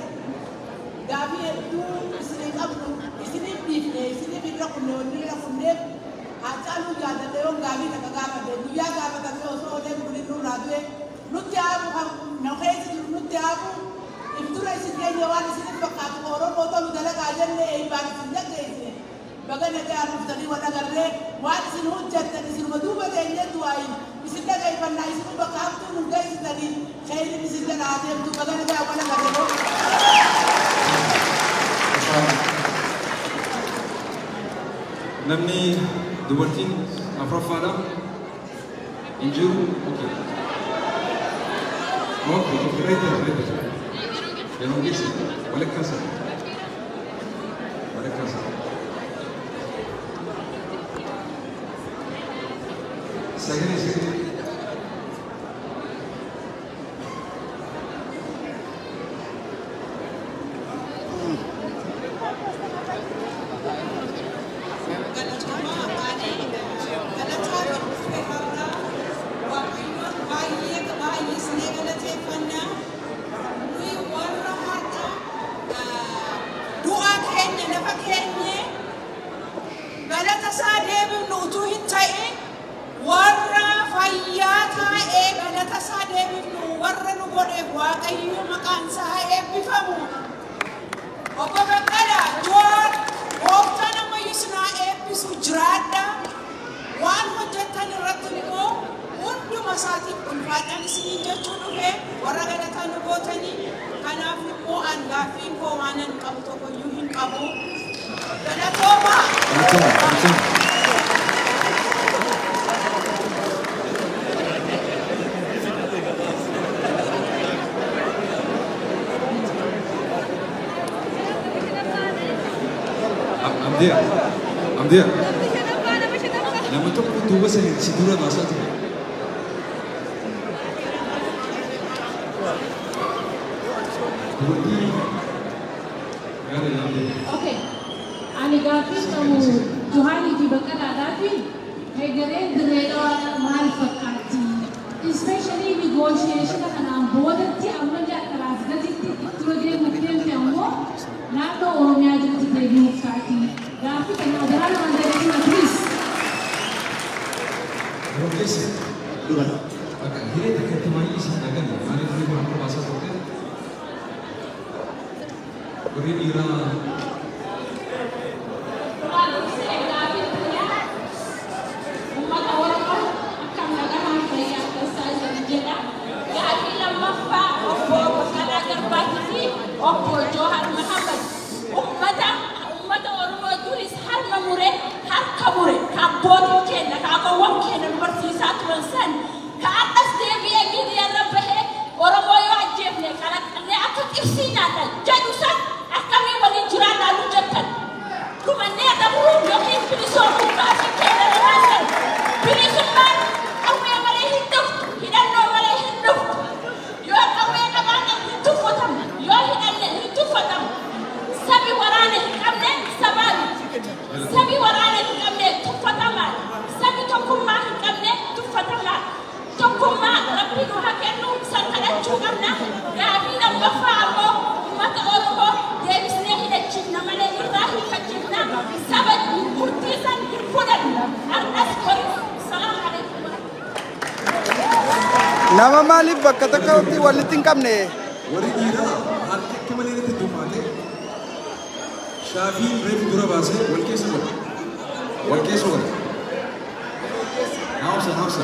Gaafii hedduu isinii qabnu isiniif dhiifne isiniif hin rakkune wanni hin rakkunneef Haacaaluu jaalladhe yoon gaafii takka gaafadhe guyyaa gaafatamee osoo olee bulin nurraa du'e nutti haafu kan na keessa jiru nutti haafu if dura isin keenya waan isiniif fakkaatu Oromoo tolu dalagaa jenne eebbaan isin dhaggeessine baga nagaa dhuftanii wal agarree waan isin hojjettan isinuma duuba teenyee du'aayin isin dhageeffannaa isin bakka hamtuu nu geessitanii kheyrin isin jala haa deemtu baga nagaa wal agarree.
Namni dubartiin afuraffaadha. Hin jiru. Okay. Okay, okay, right there, right there. Yeroo geesse walakkaa sana. Walakkaa sana. Sagalee sagalee. Amdiya. Nama tokko duuba sanii si dura baasaa ture. Dubartii gaarii Amdiya.
Okay. Ani gaaffii qabu Johaarii fi Baqqalaadhaafi hegereen dirree dhawaa maal fakkaatti? Especially negotiation kanaan boodatti ammallee akka raasgatitti dura deemuuf deemte ammoo naannoo Oromiyaa jalatti deebi'uuf taati. Gaaffii kana adaraa namaan deebisuu please.
Yeroo geesse dura bakka hiree takka itti baay'ee isin dhagani maaliif hiree kun akka baasaa turte? Warri dhiiraa
Uummata Oromoo akkam nagahaan fayyaa keessaa isin jedha. Gaaffii lammaffaa obbo Baqqalaa Garbaatii fi obbo Jawar Mohammed. Uummata Oromoo duris harma mure harka mure ka abbootiin keenya ka akaawwan keenya nu barsiisaa turan san ka har'as deebi'ee miidiyaa irra bahee Oromoo yoo ajjeefne qalaqqallee akka xibsii nyaata jedhu san akkamiin waliin jiraannaa nu jettan. Dhumannee dabruu yookiin bilisoomuu gaaffii keenya lamaan san bilisummaan qawwee malee hin dhuftu hidhannoo malee hin dhuftu yoo qawwee qabaanne hin tuffatamne yoo hidhanne hin tuffatamne. Sabi waraana hin qabne sabaan sabi waraana hin qabne tuffatamaa sabi tokkummaa hin qabne tuffatamaa tokkummaa rabbi nu haa kennu san kadhachuu qabna. Gaaffii lammaffaa ammoo uummata Oromoo deebisnee hidhachiifna malee irraa hiikachiifna saba murtii san hin fudhannu har'as boris. Salaam alaikum.
Nama maaliif bakka tokkotti walitti hin qabne?
Warri dhiiraa harka akka malee irratti dhummaate shaafiin reefu dura baasee wal keessa godhe. Wal keessa godhe. Naamsa naamsa.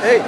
Hey.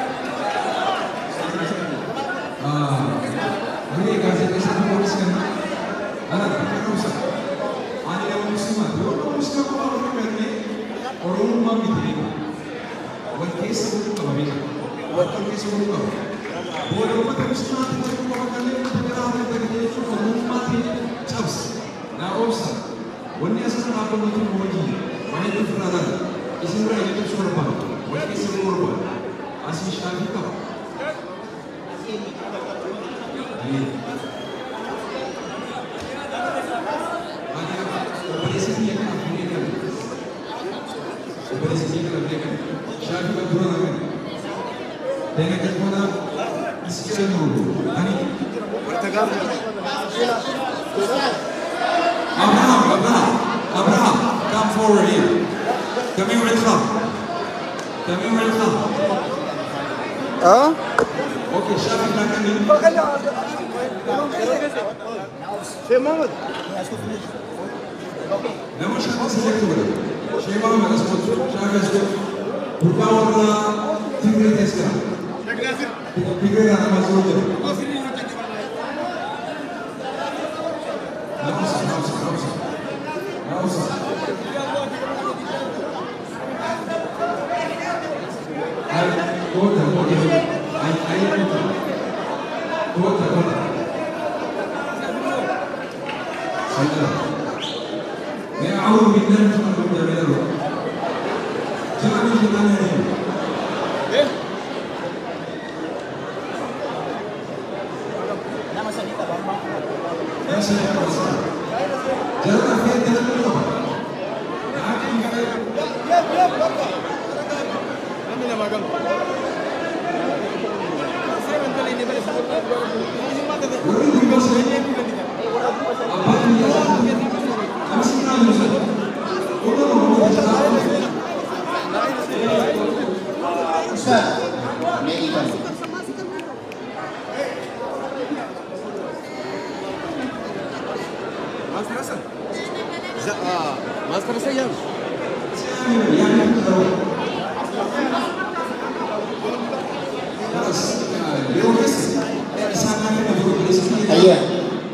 Abraham, come forward here. Come here and come. Come here and come.
Huh?
Okay, Shafi,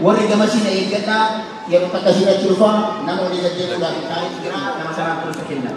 Warri gamasiin eeggataa yeroo takka siirratti dhufaa nama olii gaggeessuudhaaf taa'ee jira nama sanaaf dursa kenna.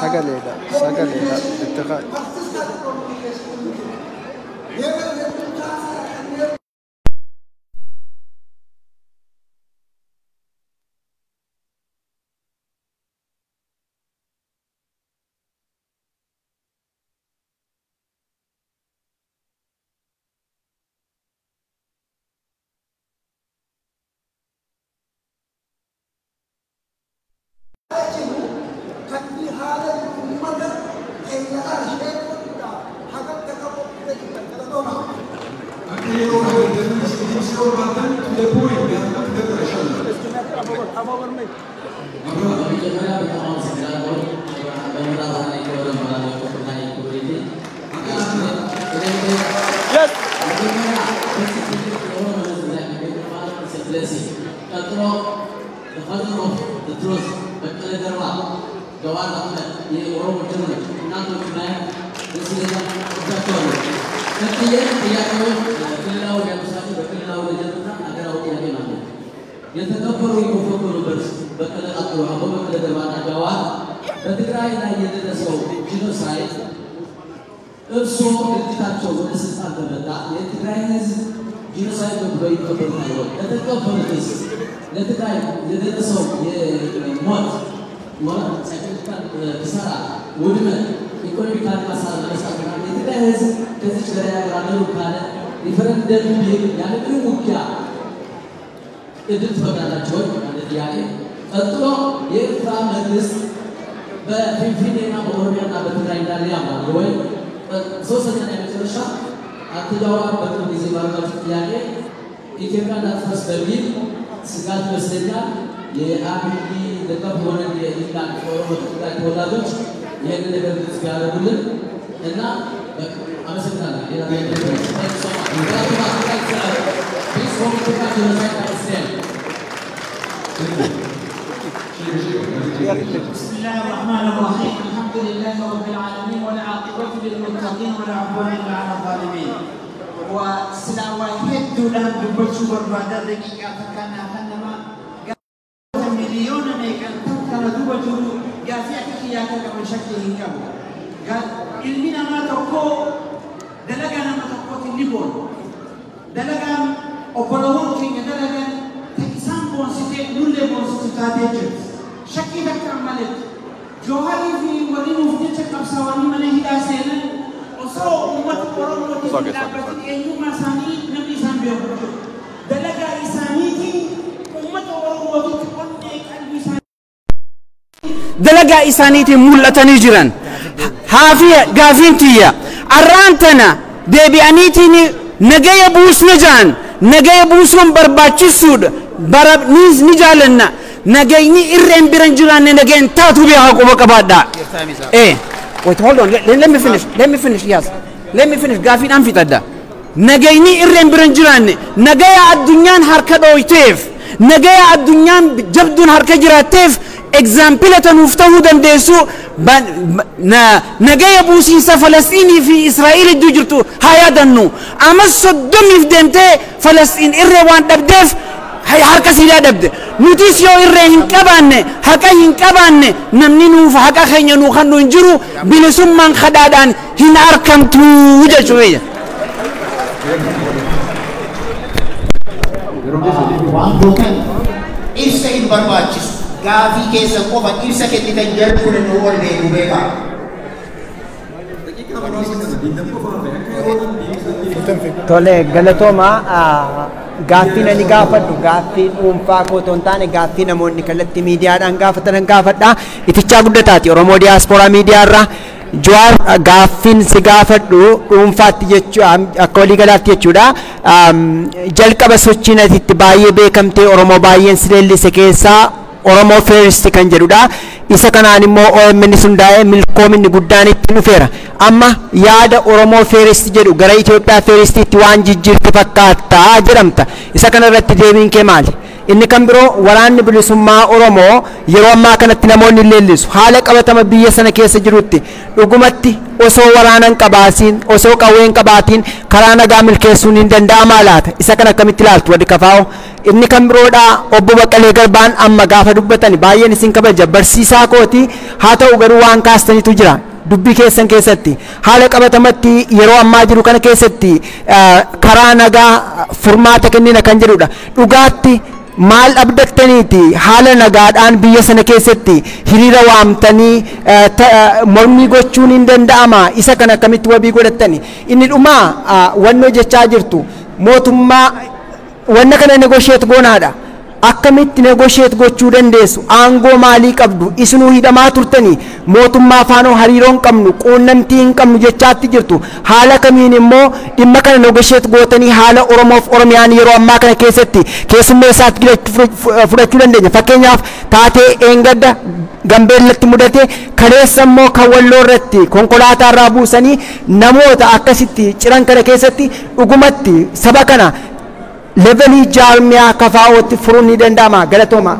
Sagaleedha, sagaleedha, itti kaa'e.
Dalagaa isaaniitiin mul'atanii jiran. Haafiya gaafiin tiyya arraan tana deebi'aniitiin nagaya buusna ja'an nagaya buusuun barbaachisuudha bara ni jaalanna nagayni irreen biran jiraanne nagayan taatu beekaa quba qabaadhaa. Wait, hold on, let me finish, let me finish, yes, let me finish. Gaafiidhaan fixadha. Nagayni irreen biran jiraanne nagaya addunyaan harka dhooyteef nagaya addunyaan jabduun harka jiraatteef example tanuuf ta'uu dandeessu nagaya buusiinsa Falasxiinii fi Israa'eel iddoo jirtu haa yaadannu. Amma 30 deemtee Falasxiin irree waan dhabdeef harka siidaa dhabde. Nutis yoo irree hin qabaanne haqa hin qabaanne namni nuuf haqa keenya nuu kan nu hin jiru bilisummaan kadhaadhaan hin argamtu jechuudha.
Waan gootan ibsa hin barbaachisu. Gaafii keessa qofa ibsa kennitan jarri kun nu ol deemu beekaa.
Tole galatooma gaaffii nani gaafadhu gaaffii dhuunfaa koo otoo hin taane gaaffii namoonni kallattii miidiyaadhaan gaafatan gaafadha. Itichaa guddataati Oromoo Diyaaspooraa miidiyaa irraa. Jawaar gaaffiin si gaafadhu dhuunfaatti jechuu akka waliigalaatti jechuudha. Jalqaba sochiin ati baay'ee beekamtee Oromoo baay'een si leellise keessaa Oromoo First kan jedhudha. Isa kanaan immoo OMN hundaa'ee milkoominni guddaan itti dhufeera. Amma yaada Oromoo First jedhu gara Itoophiyaa Firstiitti waan jijjiirte fakkaata jedhamta. Isa kana irratti deebiin kee maali? Inni kan biroo waraanni bilisummaa Oromoo yeroo ammaa kanatti namoonni leellisu haala qabatama biyya sana keessa jirutti dhugumatti osoo waraanan qabaatiin osoo qawween qabaatiin karaa nagaa milkeessuun hin danda'amaa laata? Isa kana akkamitti ilaaltu warri kafaa'u? Inni kan biroodha obbo Baqqalee Garbaan amma gaafa dubbatani baay'een isin kabaja barsiisaa kooti haa ta'u garuu waan kaastanitu jira. Dubbii keessan keessatti haala qabatamatti yeroo ammaa jiru kana keessatti karaa nagaa furmaata kennina kan jedhudha. Dhugaatti maal abdattaniiti haala nagaadhaan biyya sana keessatti hiriira waamtanii mormii gochuun hin danda'ama isa kana akkamitti wabii godhattani? Inni dhumaa wannoo jechaa jirtu mootummaa wanna kana negotiate goonaadha. Akkamitti negotiate gochuu dandeessu? Aangoo maalii qabdu? Isinuu hidhamaa turtanii, mootummaa faanoo hariiroo hin qabnu, quunnamtii hin qabnu jechaatti jirtu. Haala kamiin immoo dhimma kana negotiate gootanii haala Oromoof Oromiyaan yeroo ammaa kana keessatti keessummeessaatti fudhachuu dandeenya? Fakkeenyaaf, taatee eengadda Gambeellatti mudate, kaleessa immoo kan Walloo irratti konkolaataa irraa buusanii namoota akkasitti ciran kana keessatti, dhugumatti saba kana levelii jaarmiyaa KFO'tti furuun ni danda'ama? Galatooma.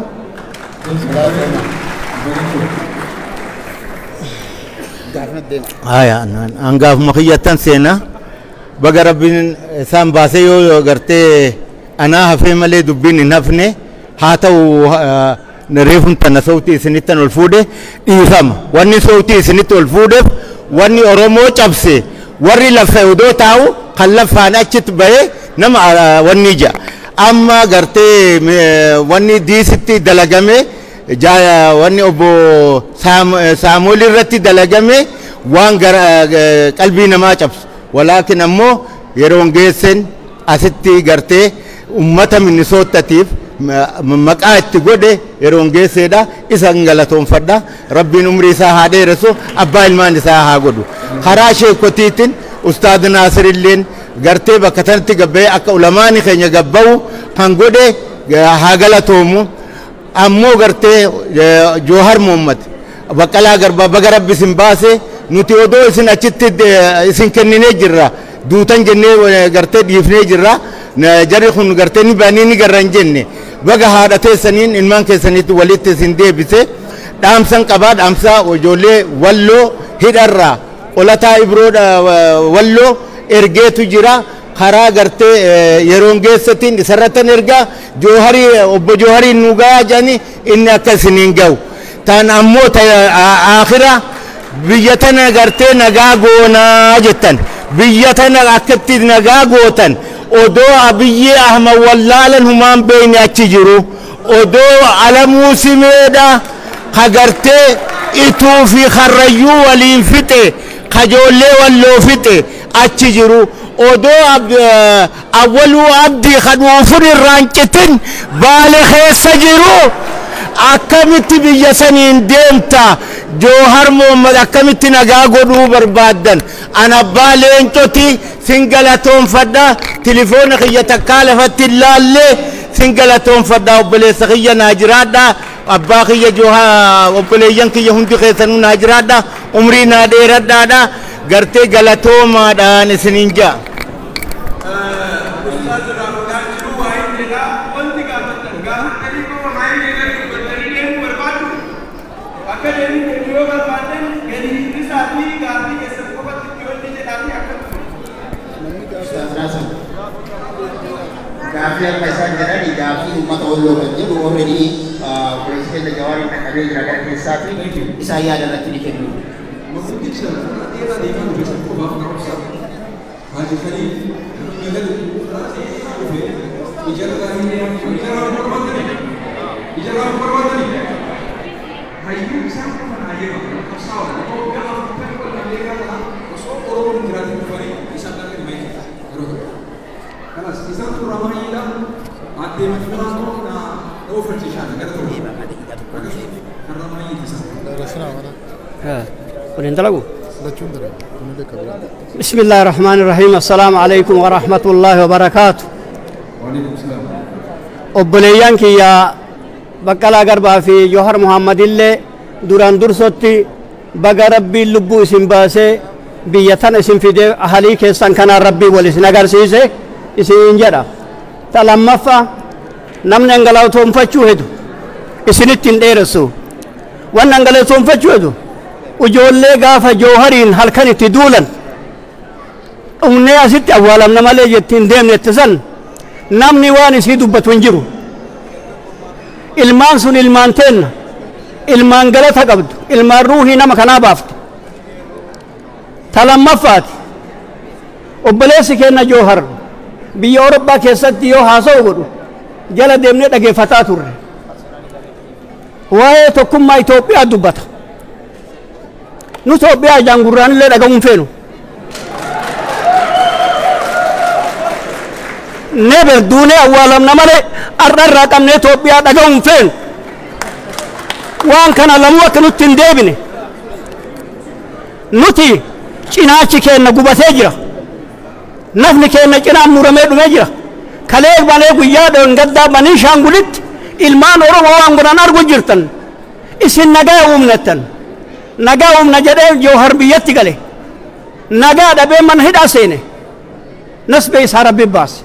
Haya, hangaafuma kiyyattan seenaa. Baga Rabbiin isaan baasee. Yoo gartee anaa hafee malee dubbiin hin hafne. Haa ta'u, reefun tana sautii isinittan ol fuudhe dhiifama. Wanni sautii isinitti ol fuudheef, wanni Oromoo cabse, warri lafa odoo taa'u kan lafaan achitti bahee nama wanni ija. Amma gartee wanni diisitti dalagame, wanni obbo Saamu'eel irratti dalagame waan qalbii namaa cabsu. Walaakin ammoo yeroon geessen asitti gartee ummata Minisoottatiif maqaa itti godhe yeroon geesseedha. Isa galatoonfadha. Rabbiin umrii isaa haa dheeressu, abbaa ilmaan isaa haa godhu. Karaa sheekotiitiin Ustaad Naasir illeen gartee bakka tanatti gabba'ee akka ulamaani keenya gabba'u kan godhe haa galatoomu. Ammoo gartee Joohar Mohammad, Baqqalaa Garbaa, baga Rabbi isin baase. Nuti odoo isin achitti isin kenninee jirra, duutan jennee gartee dhiifnee jirra. Jarri kun gartee ni baanii ni garra hin jenne. Baga haadha teessaniin ilmaan keessanitti walitti isin deebise. Dhaamsan qabaa, dhaamsa ijoollee Walloo hidharraa Qolataa Ibroo Walloo ergeetu jira. Karaa gartee yeroon geessatiin isarrattan ergaa Jooharii, obbo Jooharii nu gahaa jedhanii, inni akka isiniin gahu. Tan ammoo aakhira biyya tana gartee nagaa goonaa jettan, biyya tana akkatti nagaa gootan odoo Abiyyi Ahmad wallaalan humaan beeyne achi jiru, odoo Alamuu Simeedha ka gartee Ituu fi Karrayyuu waliin fixe, kajoollee Walloo fixe achi jiru, odoo Awwaluu Abdii ka dhuufun irraan citin Baale keessa jiru, akkamitti biyya saniin deemta? Joohar Mohammad, akkamitti nagaa godhuu barbaaddan? An abbaa leencoti sin galatoonfadha. Tilifoona kiyya takkaa lafatti hin laallee sin galatoonfadha. Obboleessa kiyya, naa jiraadha. Abbaa kiyya Joohaa, obboleeyyan kiyya hundi keessanuu naa jiraadha, umrii naa dheeradhaadha. Gartee galatoomaadhaan isiniin ja'a.
Ustaaz irraa fuudhaa jiru waa'ee jedhaa. Wanti gaafattan gaafatanii qofa maayii jedhan dubbattanii deemuu barbaaddu. Akka deemuu kennu yoo barbaaddan gadi hir'isaa fi gaaffii keessan qofatti itti wanni jedhaa fi akka
Gaaffii akka isaan jedhani gaaffii uummata Walloo kan jedhu already obboleessi keenya Jawaariin dhaqqabee jira gara keessaatti, isaan yaada irratti ni kennu.
Manguddicha karaa dheeraa deemaa dhufe san qofaaf na obsa. Haaji Khaliil namni galu karaa dheeraa dhufe ijarraa hin ijarraa hin barbaadani. Ijarraa hin barbaadani. Hayyuu isaan qofa naa jedha, nama qabsaa'aa, nama waggaa 40 ol Ameerikaa kana osoo Oromoon hin jiraatin dhufanii isaan dhaqani maayikii yeroo tokko. Kanas isaan turraa baay'eedha. Addee Mafuraan na ooffachiishaan gara tokko. Karraa baay'eeti isaan.
Kun dalagu. بسم الله الرحمن الرحيم. السلام عليكم ورحمة الله وبركاته.
وعليكم السلام.
Obboleeyyan kiyya Baqqalaa Garbaa fi Johar Muhammad illee duraan dursotti baga Rabbiin lubbuu isin baasee biyya tana isin fidee ahalii keessan kanaan Rabbiin wal isin agarsiise isin jedha. Ta lammaffaa, namni angalatoonfachuu hedu isinitti hin dheeressu. Wanni angalatoonfachuu hedu, ijoollee gaafa Joohariin halkan itti duulan dhumnee asitti awwaalamna malee jettiin deemne itti san namni waan isii dubbatu hin jiru. Ilmaan sun ilmaan teenna, ilmaan galata qabdu, ilmaan ruuhii nama kanaa baafte. Ta lammaffaati, obboleessi keenna Joohar biyya Awurooppaa keessatti yoo haasa'u godhu jala deemnee dhageeffataa turre. Waa'ee tokkummaa Itoophiyaa dubbata. Nu Itoophiyaa ijaan gurraan illee dhaga'uun feenu. Never duunee awwaalamna malee har'a irraa qabnee Itoophiyaa dhaga'uu hin feenu. Waan kana lamuu akka nutti hin deebine. Nuti cinaachi keenna gubatee jira. Nafni keenna cinaan muramee dhumee jira. Kalee malee guyyaa dhoongaddaa banii shaangulitti ilmaan Oromoo waan godhan argu jirtan. Isin nagaa uumnattan. Nagaa uumna jedhee Joohar biyyatti gale. Nagaa dhabee mana hidhaa seene. Nasbee isaa Rabbi baase.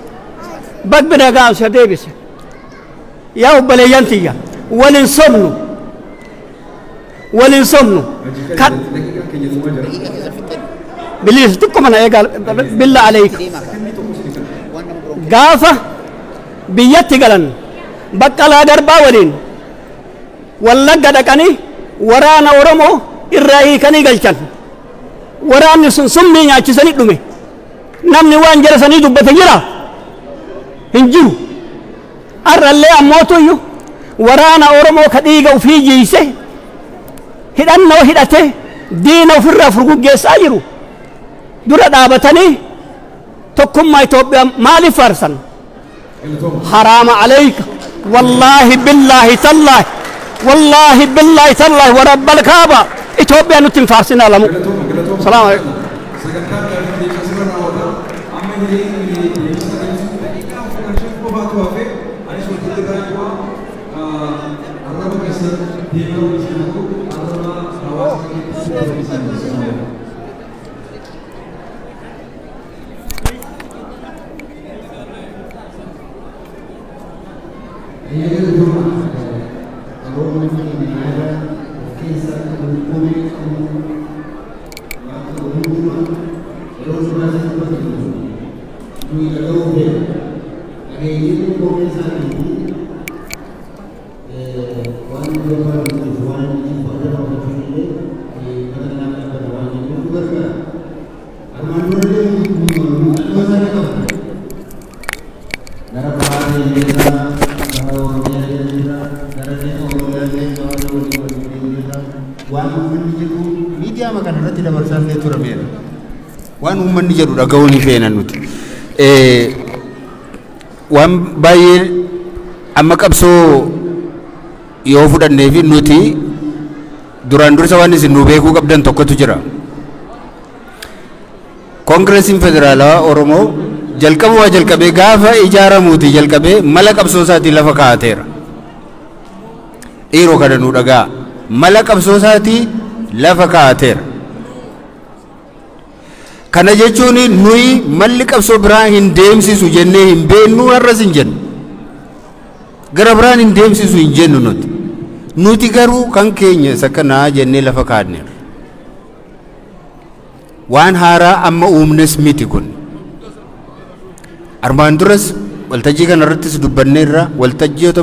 Bagbi nagaa isa deebise. Yaa obboleeyyan tiyya walin sobnu. Walin sobnu. Biliis xiqqoo mana eegaa billa aleeyka. Gaafa biyyatti galan Baqqalaa Garbaa waliin Wallagga dhaqanii waraana Oromoo irraa hiikanii galchan. Waraanni sun summii nyaachisanii dhume. Namni waan jara sanii dubbate jira hin jiru. Har'allee ammootuyyuu waraana Oromoo ka dhiiga ofii jiise hidhannoo hidhate diina ofirraa furguggeessaa jiru. Dura dhaabatanii tokkummaa Itoophiyaa maaliif faarsan? Haraama aleyka. Wallaahi billaahi tallaahi. Wallaahi billaahi tallaahi warabbal kaaba. Itoophiyaa nutti hin faarsinaa lamu. Salaamu alaikum.
Waan uummanni jedhu dhaga'uu ni feena nuti. Waan baay'ee amma qabsoo yoo fudhannee fi nuti duraan dursa waan isin nu beekuu qabdan tokkotu jira. Koongiresiin Federaalawaa Oromoo jalqabumaa jalqabee gaafa ijaaramuuti jalqabee mala qabsoo isaatii lafa kaa'ateera. Dhiiroo kana nu dhaga'a. Mala qabsoo isaatii lafa kaa'ateera. Kana jechuun nuyi malli qabsoo biraa hin deemsisu jennee hin beeknu har'as hin jennu. Gara biraan hin deemsisu hin jennu nuti. Nuti garuu kan keenya isa kanaa jennee lafa kaa'anneerra. Waan haaraa amma uumnes miti kun. Armaan duras waltajjii kanarrattis dubbanneerra, waltajjiiota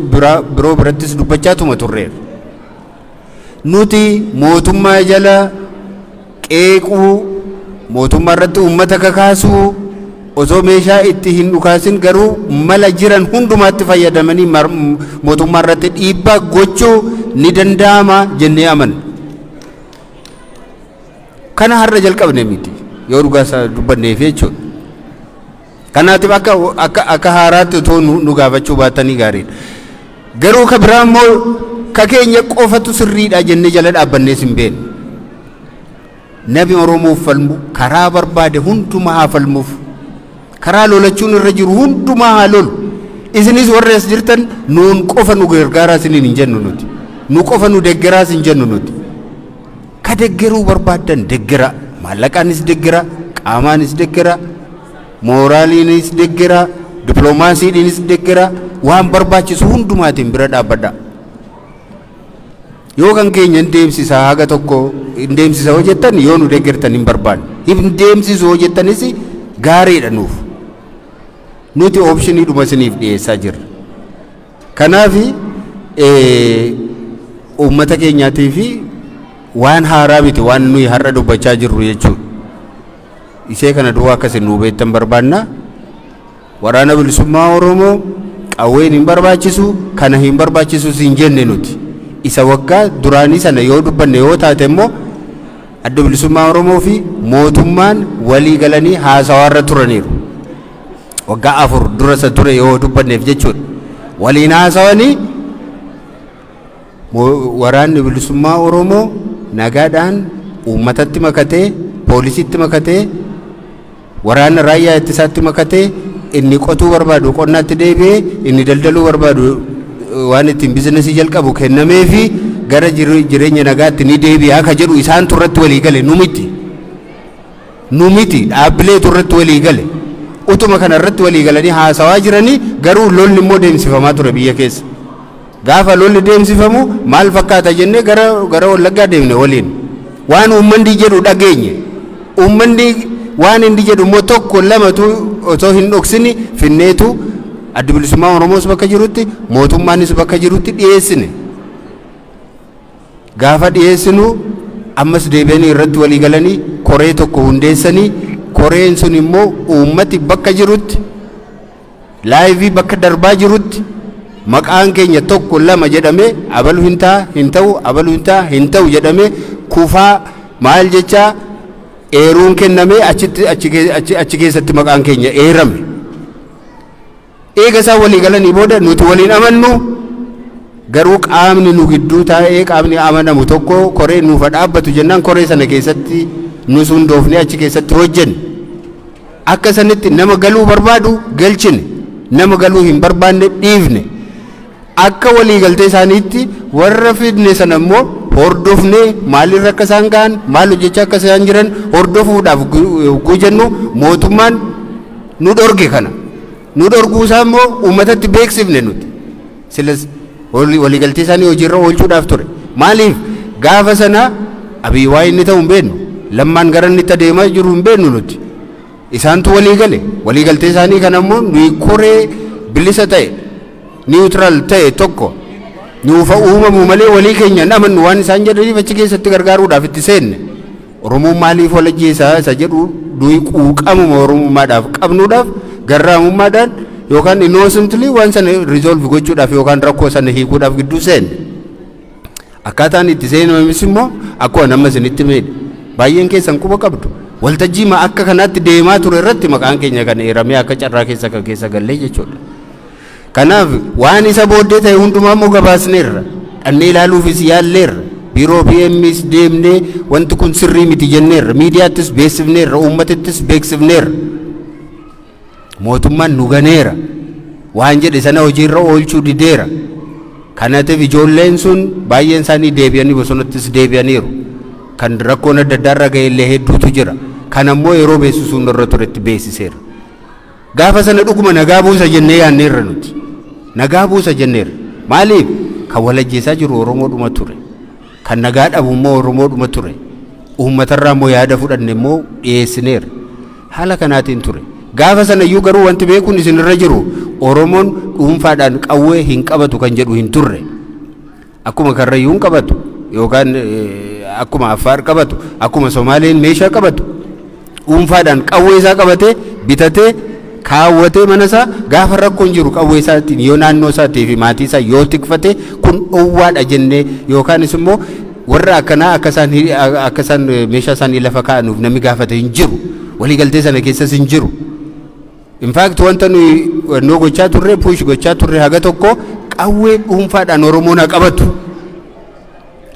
biroo birattis dubbachaatuma turreerra. Nuti mootummaa jala qeequu, mootummaa irratti uummata kakaasuu osoo meeshaa itti hin dhukaasin garuu mala jiran hundumaatti fayyadamanii mootummaa irratti dhiibbaa gochuu ni danda'ama jennee amanna. Kana har'a jalqabne miti yoo dhugaa dubbanneef jechuudha. Kanaatiif akka haaraatti otoo nu gaafachuu baatanii gaariidha. Garuu ka biraa immoo ka keenya qofatu sirriidha jennee jala dhaabbannees hin beeknu. Nabi Oromoof falmu karaa barbaade hundumaa haa falmuuf, karaa lolachuun irra jiru hundumaa haa lolu. Isinis warri as jirtan nuun qofa nu gargaaraa isiniin hin jennu nuti. Nu qofa nu deggeraas hin jennu nuti. Ka deggeruu barbaaddan deggera, maallaqaanis deggera, qaamaanis deggera, mooraaliinis deggera, dippiloomaasiidhaanis deggera, waan barbaachisu hundumaatiin bira dhaabbadha. Yoo kan keenya hin deemsisa haga tokko hin deemsisa hoo jettan yoo nu deggertan hin barbaanne. Hin deemsisu hoo jettanis gaariidha nuuf. Nuti oopshinii dhuma isiniif dhiyeessaa jirra. Kanaaf uummata keenyaatii fi waan haaraa miti waan nuyi har'a dubbachaa jirru jechuudha. Ishee kana duwwaa akkasin nu beektan barbaanna. Waraana bilisummaa Oromoo qawween hin barbaachisu, kana hin barbaachisus hin jenne nuti. Isa waggaa duraanii sana yoo dubbanne yoo taate immoo adda bilisummaa Oromoo fi mootummaan walii galanii haasawaarra turaniiru. Waggaa 4 dura isa ture yoo dubbanneef jechuudha. Waliin haasawanii waraanni bilisummaa Oromoo nagaadhaan uummatatti makatee, poolisiitti makatee, waraana raayyaa ittisaatti makatee, inni qotuu barbaadu qonnaatti deebi'ee, inni daldaluu barbaadu waan ittiin bizinesii jalqabu kennameefi gara jireenya nagaatti ni deebi'a ka jedhu isaan turratti walii gale. Nu miti, nu miti, dhaabbilee turratti walii gale. Utuma kana irratti walii galanii haasawaa jiranii garuu lolli immoo deemsifamaa ture biyya keessa. Gaafa lolli deemsifamu maal fakkaata jennee gara Wallaggaa deemne waliin. Waan uummanni jedhu dhageenye. Uummanni waan inni jedhu immoo tokko lamatu otoo hin dhoksini finneetu Adda Bilisummaa Oromoos bakka jirutti, mootummaanis bakka jirutti dhiyeessine. Gaafa dhiyeessinu ammas deebi'anii irratti walii galanii koree tokko hundeessanii, koreen sun immoo uummati bakka jirutti, live bakka darbaa jirutti maqaan keenya tokko lama jedhamee, abalu hin ta'a, hin ta'u, abalu hin ta'a, hin ta'u jedhamee, kufaa maal jechaa eeruun kennamee achitti achi keessatti maqaan keenya eerame. Eega isaan walii galanii booda nuti waliin amannu, garuu qaamni nu gidduu taa'ee qaamni amanamu tokko koree nuuf dhaabbatu jennaan, koree sana keessatti nus hundoofnee achi keessatti hojjenne. Akka sanitti nama galuu barbaadu galchine, nama galuu hin barbaanne dhiifne. Akka walii galtee isaaniitti warra fidne sana immoo hordofnee maalirra akka isaan ga'an, maal hojjechaa akka isaan jiran hordofuudhaaf gujennu mootummaan nu dhorge kana. Nu dhorguu isaa immoo uummatatti beeksifne nuti. Silas waliigaltee isaanii hojiirra oolchuudhaaf ture. Maaliif gaafa sana Abiy waa inni ta'u hin beeknu. Lammaan gara inni itti adeemaa jiru hin beeknu nuti. Isaantu walii gale. Waliigaltee isaanii kana immoo nuyi koree bilisa ta'e, neutral ta'e tokko nuufa uumamu malee walii keenya amannu waan isaan jedhaniif achi keessatti gargaaruudhaaf itti seenne. Oromoon maaliif wal ajjeesaa isa jedhu nuyi quuqamuma Oromummaadhaaf qabnuudhaaf, garraamummaadhaan yookaan innocently waan sana resolve gochuudhaaf yookaan rakkoo sana hiikuudhaaf gidduu seenne. Akkaataan itti seenames immoo akkuma nama isinitti miidhe. Baay'een keessan quba qabdu. Waltajjii ma akka kanaatti deemaa ture irratti maqaan keenya kan eeramee akka carraa keessa kan keessa gallee jechuudha. Kanaaf waan isa booddee ta'e hundumaa immoo gabaasneerra. Dhannee ilaaluufis yaalleerra. Biiroo PMs deemnee wanti kun sirrii miti jenneerra. Miidiyaattis beeksifneerra. Uummatattis beeksifneerra. Mootummaan nu ganeera. Waan jedhe sana hojiirra oolchuu dideera. Kanaatiif ijoolleen sun baay'een isaanii deebi'anii bosonattis deebi'aniiru. Kan rakkoon adda addaa irra ga'e illee hedduutu jira. Kan ammoo yeroo beeksisuun irra turetti beeksiseera. Gaafa sana dhuguma nagaa buusa jennee yaadneerra nuti. Nagaa buusa jenneerra. Maaliif? Kan wal ajjeesaa jiru Oromoodhuma ture. Kan nagaa dhabu immoo Oromoodhuma ture. Uummatarraa immoo yaada fudhanne immoo dhiyeessineerra. Haala kanaatiin ture. Gaafa sana iyyuu garuu wanti beekuun isinirra jiru, Oromoon dhuunfaadhaan qawwee hin qabatu kan jedhu hin turre. Akkuma Karrayyuun qabatu yookaan akkuma Affaar qabatu, akkuma Somaaleen meeshaa qabatu, dhuunfaadhaan qawwee isaa qabatee bitatee kaawwatee mana isaa gaafa rakkoon jiru qawwee isaatiin yoo naannoo isaatii fi maatii isaa yoo tikfate kun dhowwaadha jennee, yookaanis immoo warra akkanaa akka isaan meeshaa isaanii lafa kaa'anuuf namni gaafate hin jiru. Waliigaltee sana keessas hin jiru. In fact, wanta nuyi wannoo gochaa turre, push gochaa turre, haga tokko qawwee dhuunfaadhaan Oromoon haa qabatu.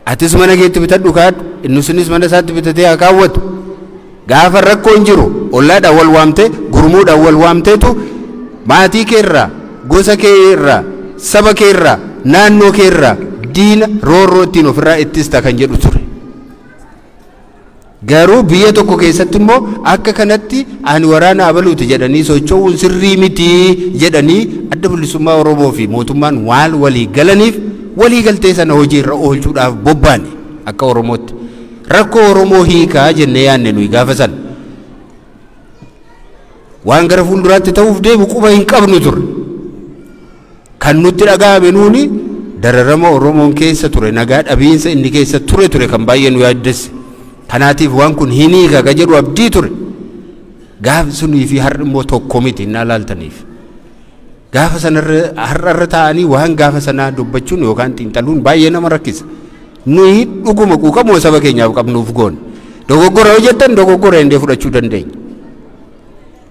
Atis mana keetti bitadhu kaadhu, inni sunis mana isaatti bitatee haa kaawwatu. Gaafa rakkoon jiru ollaadhaan wal waamtee, gurmuudhaan wal waamteetu maatii kee irraa, gosa kee irraa, saba kee irraa, naannoo kee irraa diina roorroo ittiin ofirraa ittista kan jedhu ture. Garuu biyya tokko keessatti immoo akka kanatti ani waraana abaluuti jedhanii socho'uun sirrii miti jedhanii Adda Bilisummaa Oromoo fi mootummaan waan walii galaniif walii galtee sana hojiirra oolchuudhaaf bobbaane akka Oromootti. Rakkoo Oromoo hiikaa jennee yaadne nuyi gaafa sana. Waan gara fuulduraatti ta'uuf deemu quba hin qabnu turre. Kan nutti dhaga'ame nuuni dararama Oromoon keessa ture, nagaa dhabiinsa inni keessa ture kan baay'ee nu yaaddesse. Kanaatiif waan kun hin hiika ka jedhu abdii ture. Gaafi sunii fi har'i immoo tokko miti hin ilaaltaniif. Gaafa sanarra har'arra taa'anii waan gaafa sanaa dubbachuun yookaan xiinxaluun baay'ee nama rakkisa. Nuyi dhuguma quuqamoo saba keenyaaf qabnuuf goone. Dogoggora yoo jettan dogoggora indee fudhachuu dandeenya.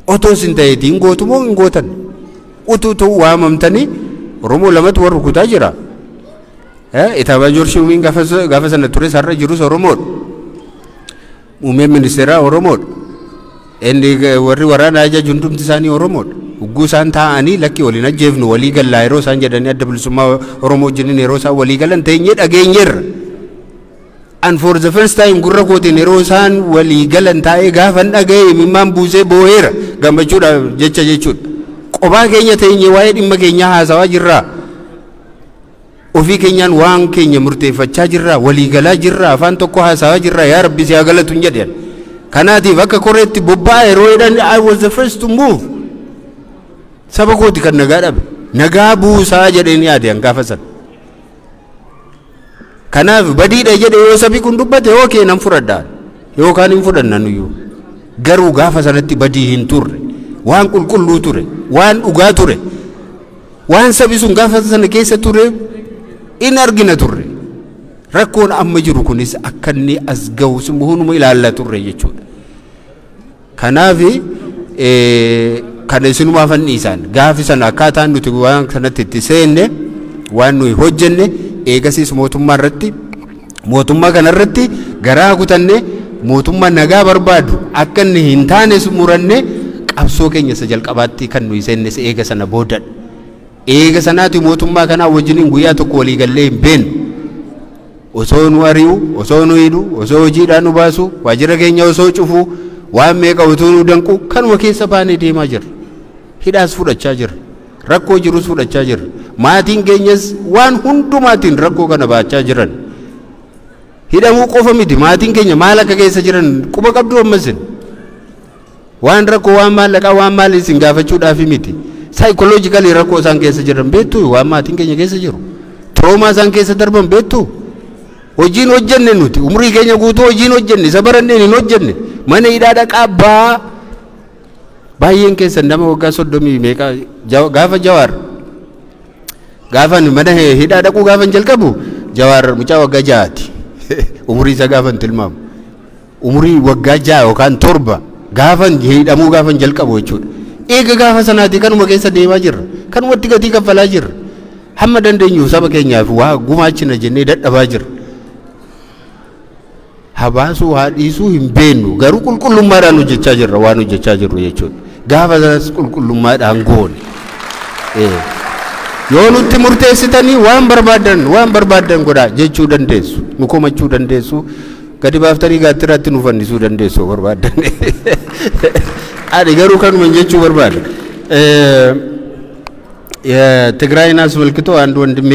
Otoo isin ta'eetii hin gootu moo hin gootan? Utuu ta'u waamamtanii Oromoo lamatu warra rukutaa jira. Itaabaajoor Shuumiin gaafa sana ture sarara jirus Oromoodha. Muummeen ministeeraa Oromoodha. Inni warri waraana ajaju hundumti isaanii Oromoodha. Ugguu isaan taa'anii lakki waliin ajjeefnu walii gallaa yeroo isaan jedhanii adda bilisummaa Oromoo wajjiniin yeroo isaan walii galan teenyee dhageenyeerra. And for the first time gurra kootiin yeroo isaan walii galan taa'ee gaafan dhaga'e imimmaan buusee boo'eera gammachuudhaaf jecha jechuudha. Qophaa keenya teenyee waa'ee dhimma keenyaa haasawaa jirraa. Ofii keenyaan waan keenya murteeffachaa jirraa, walii galaa jirraa, afaan tokko haasawaa jirraa, yaa Rabbi si haa galatu hin jedhan. Kanaatiif akka koreetti bobba'aa yeroo jedhan I was the first to move. Saba kooti kan nagaa dhabe. Nagaa buusaa jedheen yaade an gaafa sana. Kanaaf badiidha jedhe yoo sabi kun dubbate okay nan fudhadha. Yookaan hin fudhanna nuyyuu. Garuu gaafa sanatti badii hin turre. Waan qulqulluu ture. Waan dhugaa ture. Waan sabi sun gaafa sana keessa ture in argina turre. Rakkoon amma jiru kunis akka inni as gahu hunduma ilaalla turre jechuudha. Kanaaf kana isinumaaf dhiisaan gaafi sana akkaataan nuti waan kanatti itti seenne waan nuyi hojjenne eegasiis mootummaa irratti mootummaa kanarratti garaa kutanne mootummaa nagaa barbaadu akka inni hin taanes muranne qabsoo keenya isa jalqabaatti kan nuyi seennes eega sana boodadha. Eega sanaati mootummaa kanaa wajjiniin guyyaa tokko walii gallee hin beenu. Osoo nu ari'u, osoo nu hidhu, osoo hojiidhaan nu baasu, waajjira keenya osoo cufu, waan meeqa utuu nu danqu kanuma keessa baanee deemaa jirra. Hidhaas fudhachaa jirra. Rakkoo jirus fudhachaa jirra. Maatiin keenyas waan hundumaatiin rakkoo kana baachaa jiran. Hidhamuu qofa miti maatiin keenya maal akka keessa jiran quba qabdu ammasin. Waan rakkoo waan maallaqaa waan maalii isin gaafachuudhaaf miti. Psychologically rakkoo isaan keessa jiran beektu waan maatiin keenya keessa jiru. Trauma isaan keessa darban beektu. Hojiin hojjenne nuti umurii keenya guutuu hojiin hojjenne isa baranneen hin hojjenne mana hidhaa dhaqaa baa baay'een keessan nama waggaa 30 meeqa gaafa Jawaar gaafa mana hidhaa dhaquu gaafa jalqabu Jawaar mucaa waggaa 6ti umurii isaa gaafa tilmaamu umurii waggaa 6 yookaan 7 gaafa hidhamuu gaafa jalqabu jechuudha. Eega gaafa sanaati kanuma keessa deemaa jirra kanumatti gatii kaffalaa jirra hamma dandeenyu saba keenyaaf waa gumaachina jennee dadhabaa jirra. Habaasuu haa dhiisuu hin beennu garuu qulqullummaadhaan hojjechaa jirra waan hojjechaa jirru jechuudha. Gaafa sanas qulqullummaadhaan goone. Yoo nutti murteessitanii waan barbaadan godhaa jechuu dandeessu nu komachuu dandeessu gadi baaftanii gaattiraatti nu fannisuu dandeessu barbaadan. Ani garuu kanuma jechuu barbaada. የትግራይን አስመልክቶ አንድ ወንድሜ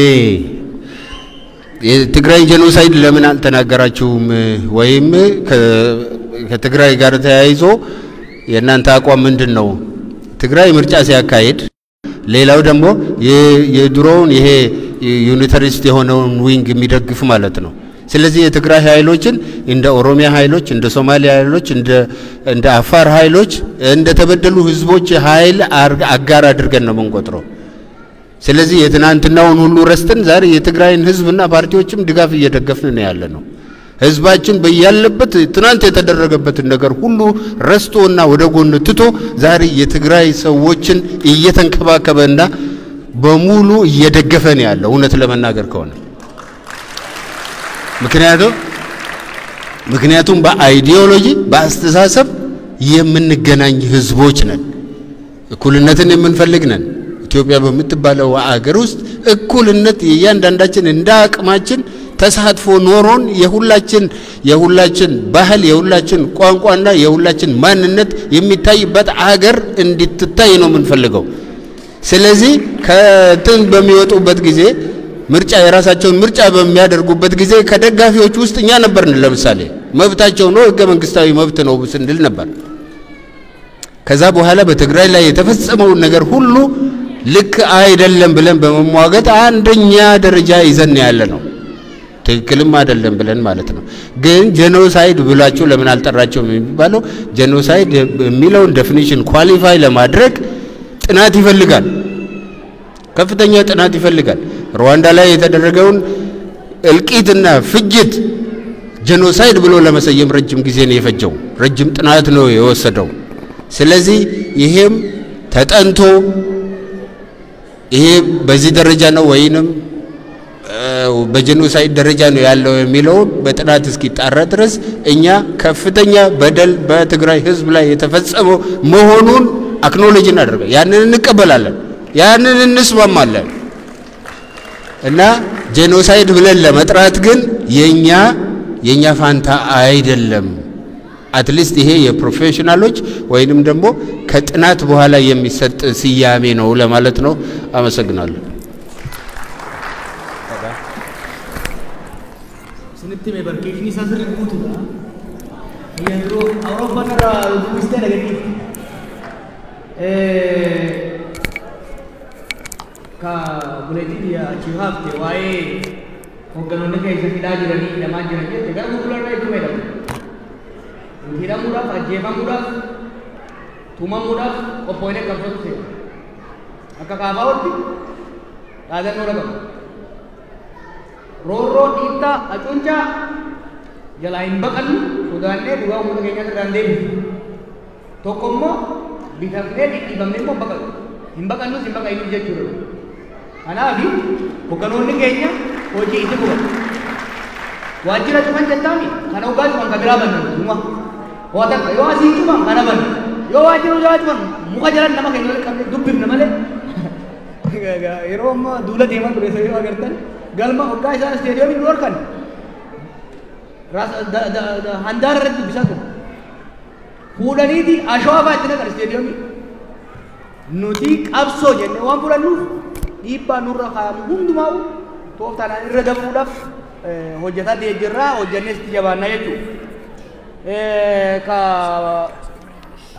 የትግራይ genocide ለምን አልተናገራችሁም ወይም ከትግራይ ጋር ተያይዞ የእናንተ አቋም ምንድነው? ትግራይ ምርጫ ሲያካሂድ ሌላው ደግሞ የድሮውን ይሄ unitarist የሆነውን wing የሚደግፍ ማለት ነው። ስለዚህ የትግራይ ኃይሎችን እንደ ኦሮሚያ ኃይሎች እንደ ሶማሊያ ኃይሎች እንደ አፋር ኃይሎች እንደ ተበደሉ ህዝቦች ኃይል አጋር አድርገን ነው የምንቆጥረው። ስለዚህ የትናንትናውን ሁሉ ረስተን ዛሬ የትግራይን ህዝብና ፓርቲዎችም ድጋፍ እየደገፍን ነው ያለነው። ህዝባችን በያለበት ትናንት የተደረገበትን ነገር ሁሉ ረስቶና ወደ ጎን ትቶ ዛሬ የትግራይ ሰዎችን እየተንከባከበና በሙሉ እየደገፈ ነው ያለው እውነት ለመናገር ከሆነ። ምክንያቱም በ ideology በአስተሳሰብ የምንገናኝ ህዝቦች ነን። እኩልነትን የምንፈልግ ነን። ኢትዮጵያ በምትባለው አገር ውስጥ እኩልነት የእያንዳንዳችን እንደ አቅማችን ተሳትፎ ኖሮን የሁላችን ባህል የሁላችን ቋንቋና የሁላችን ማንነት የሚታይበት አገር እንድትታይ ነው የምንፈልገው። ስለዚህ ከእንትን በሚወጡበት ጊዜ ምርጫ የራሳቸውን ምርጫ በሚያደርጉበት ጊዜ ከደጋፊዎች ውስጥ እኛ ነበርን። ለምሳሌ መብታቸው ነው ህገ መንግስታዊ መብት ነው ስንል ነበር። ከዛ በኋላ በትግራይ ላይ የተፈጸመው ነገር ሁሉ ልክ አይደለም ብለን በመሟገት አንደኛ ደረጃ ይዘን ያለ ነው። ትክክልም አይደለም ብለን ማለት ነው። ግን genocide ብላችሁ ለምን አልጠራችሁም የሚባለው genocide የሚለውን definition qualify ለማድረግ ጥናት ይፈልጋል። ከፍተኛ ጥናት ይፈልጋል። ሩዋንዳ ላይ የተደረገውን እልቂትና ፍጅት genocide ብሎ ለመሰየም ረጅም ጊዜ ነው የፈጀው። ረጅም ጥናት ነው የወሰደው። ስለዚህ ይሄም ተጠንቶ ይሄ በዚህ ደረጃ ነው ወይንም በ genocide ደረጃ ነው ያለው የሚለው በጥናት እስኪጣራ ድረስ እኛ ከፍተኛ በደል በትግራይ ህዝብ ላይ የተፈጸመው መሆኑን acknowledge እናደርጋለን። ያንን እንቀበላለን፣ ያንን እንስማማለን። እና genocide ብለን ለመጥራት ግን የኛ ፋንታ አይደለም። At least ይሄ የ professional ኦች ወይንም ደግሞ ከጥናት በኋላ የሚሰጥ ስያሜ ነው ለማለት ነው። አመሰግናለሁ።
Isinitti hime barkeesni isaa sirrii guutuudha. Yeroo Awurooppaan irraa dubbistee dhageettiif. Ka buleetii biyya achii hafte waa'ee hoogganoonni keessa hidhaa jiranii hidhamaa jiran jette gara gurguraarraa itti fayyadamu. Hidhamuudhaaf, ajjeefamuudhaaf, tumamuudhaaf qophooyinee qabsootu seera. Akka kaafaa'utti dhaadannoo qabu. Roorroo, dhiittaa, hacuuccaa jalaa hin baqannu sodaannee dhugaa uummata keenyaa irraa hin deebinu. Tokko immoo bitamnee dhidhiibamnee immoo baqannu. Hin baqannus hin baqannus jechuudha. Kanaaf hoogganoonni keenya hojii itti fufan. Waajjira cufan jettaami kana hoggaa cufan kan biraa bannu dhuma. Waa takka yoo asii cufan kana bannu. Yoo waajjira hojii cufan muka jalan nama keenya walitti qabnee dubbifna malee. Yeroo ammaa duula deemaa ture yoo agartan galma hoggaa isaan isteediyoomii nu dhorkan handaara irratti dubbisaa ture. Fuudhaniiti ashawaa fa'aa itti naqan isteediyoomii. Nuti qabsoo jennee waan fudhannuuf dhiibbaa nurra kaa'amu hundumaa'u tooftaadhaan irra dabruudhaaf hojjetaa jirraa hojjennee sitti jabaannaa jechuudha. Ka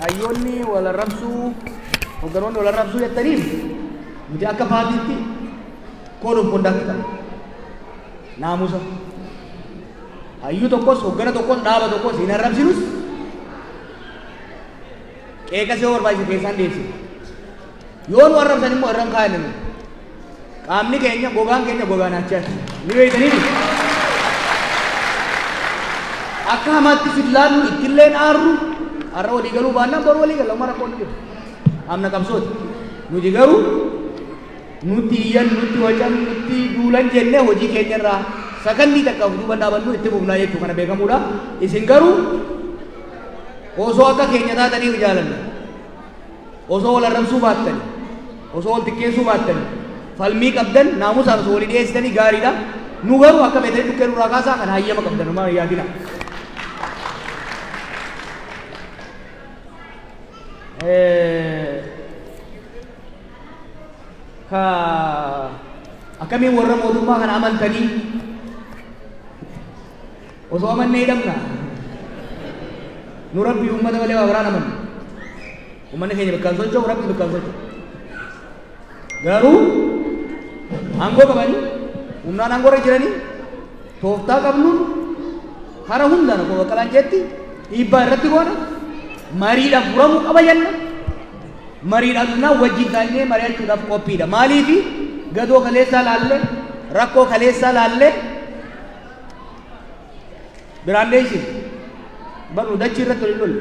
hayyoonni wal arrabsuu hoogganoonni wal arrabsuu jettaniif nuti akka paartiitti code of conduct qabna. Naamusa. Hayyuu tokkos hooggana tokkos dhaaba tokkos hin arrabsinus qeeqas yoo barbaachise keessaan deebisina. Yoo nu arrabsan immoo irra hin kaa'annu. Qaamni keenya gogaan keenya gogaa naachaati. Ni beektaniitu. Akka hamaatti sillaallu ittilleen aarru har'a walii galuu baannaan boru walii galla uma rakkoon ni jiru. Amna qabsooti. Nuti garuu nuti iyyan nuti wacan nuti duulan jennee hojii keenya irraa sakandii takka of duuba dhaabannu itti fufnaa jechuu kana beekamuudha. Isin garuu osoo akka keenya taatanii jaalanna. Osoo wal arrabsuu baattanii, osoo wal xiqqeessuu baattanii, falmii qabdan naamusaan osoo walii dhiyeessitanii gaariidha. Nu garuu akka beektanii dhukkee nurraa kaasaa kan hayyama qabdan homaa hin yaadina. Ka akkamiin warra mootummaa kana amantanii osoo amannee hidhamna. Nu rabbi uummata malee waa biraan amanna. Uummanni keenya bakkaan socho'u rabbi bakkaan socho'u. Garuu aangoo qabanii humnaan aangoo irra jiranii tooftaa qabnuun hara hundaan akkuma Baqqalaan jetti dhiibbaa irratti goona mariidhaan furamuu qaba jenna. Mariidhaan dhufnaan wajjin taa'ee mari'achuudhaaf qophiidha. Maaliifi gadoo kaleessaa laallee rakkoo kaleessaa laallee biraan deessine barnu dachii irratti waliin lolle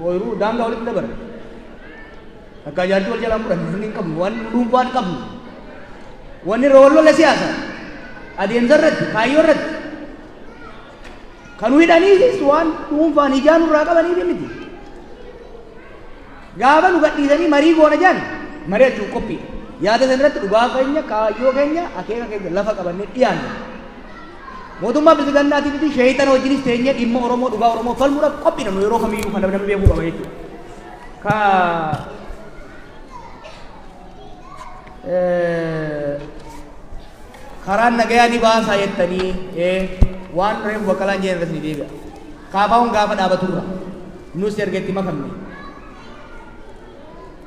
ooyiruu daangaa walitti dabarre. Akka jaartii wal jalaan fudhanne hin qabnu waan dhuunfaa hin qabnu. Wanni irra wal lolle siyaasa adeemsa irratti kaayyoo irratti kan nu hidhaniisis waan dhuunfaan ijaan nurraa qabaniif miti. Gaafa nu gadhiisanii marii goona jedhan mari'achuuf qophiidha. Yaada sana irratti dhugaa keenya kaayyoo keenya akeeka keenya lafa qabannee dhiyaanna. Mootummaa bilchiginaatii fi sheeyitana wajjinis teenyee dhimma Oromoo dhugaa Oromoo falmuudhaaf qophiidha nu yeroo kamiyyuu kan namni beekuu qaba jechuudha. Ka karaan nagayaa ni baasaa jettanii waan reefu Baqqalaan jedhan irratti ni deebi'a. Kaafaa'uun gaafa dhaabaturra nus erga itti makamne.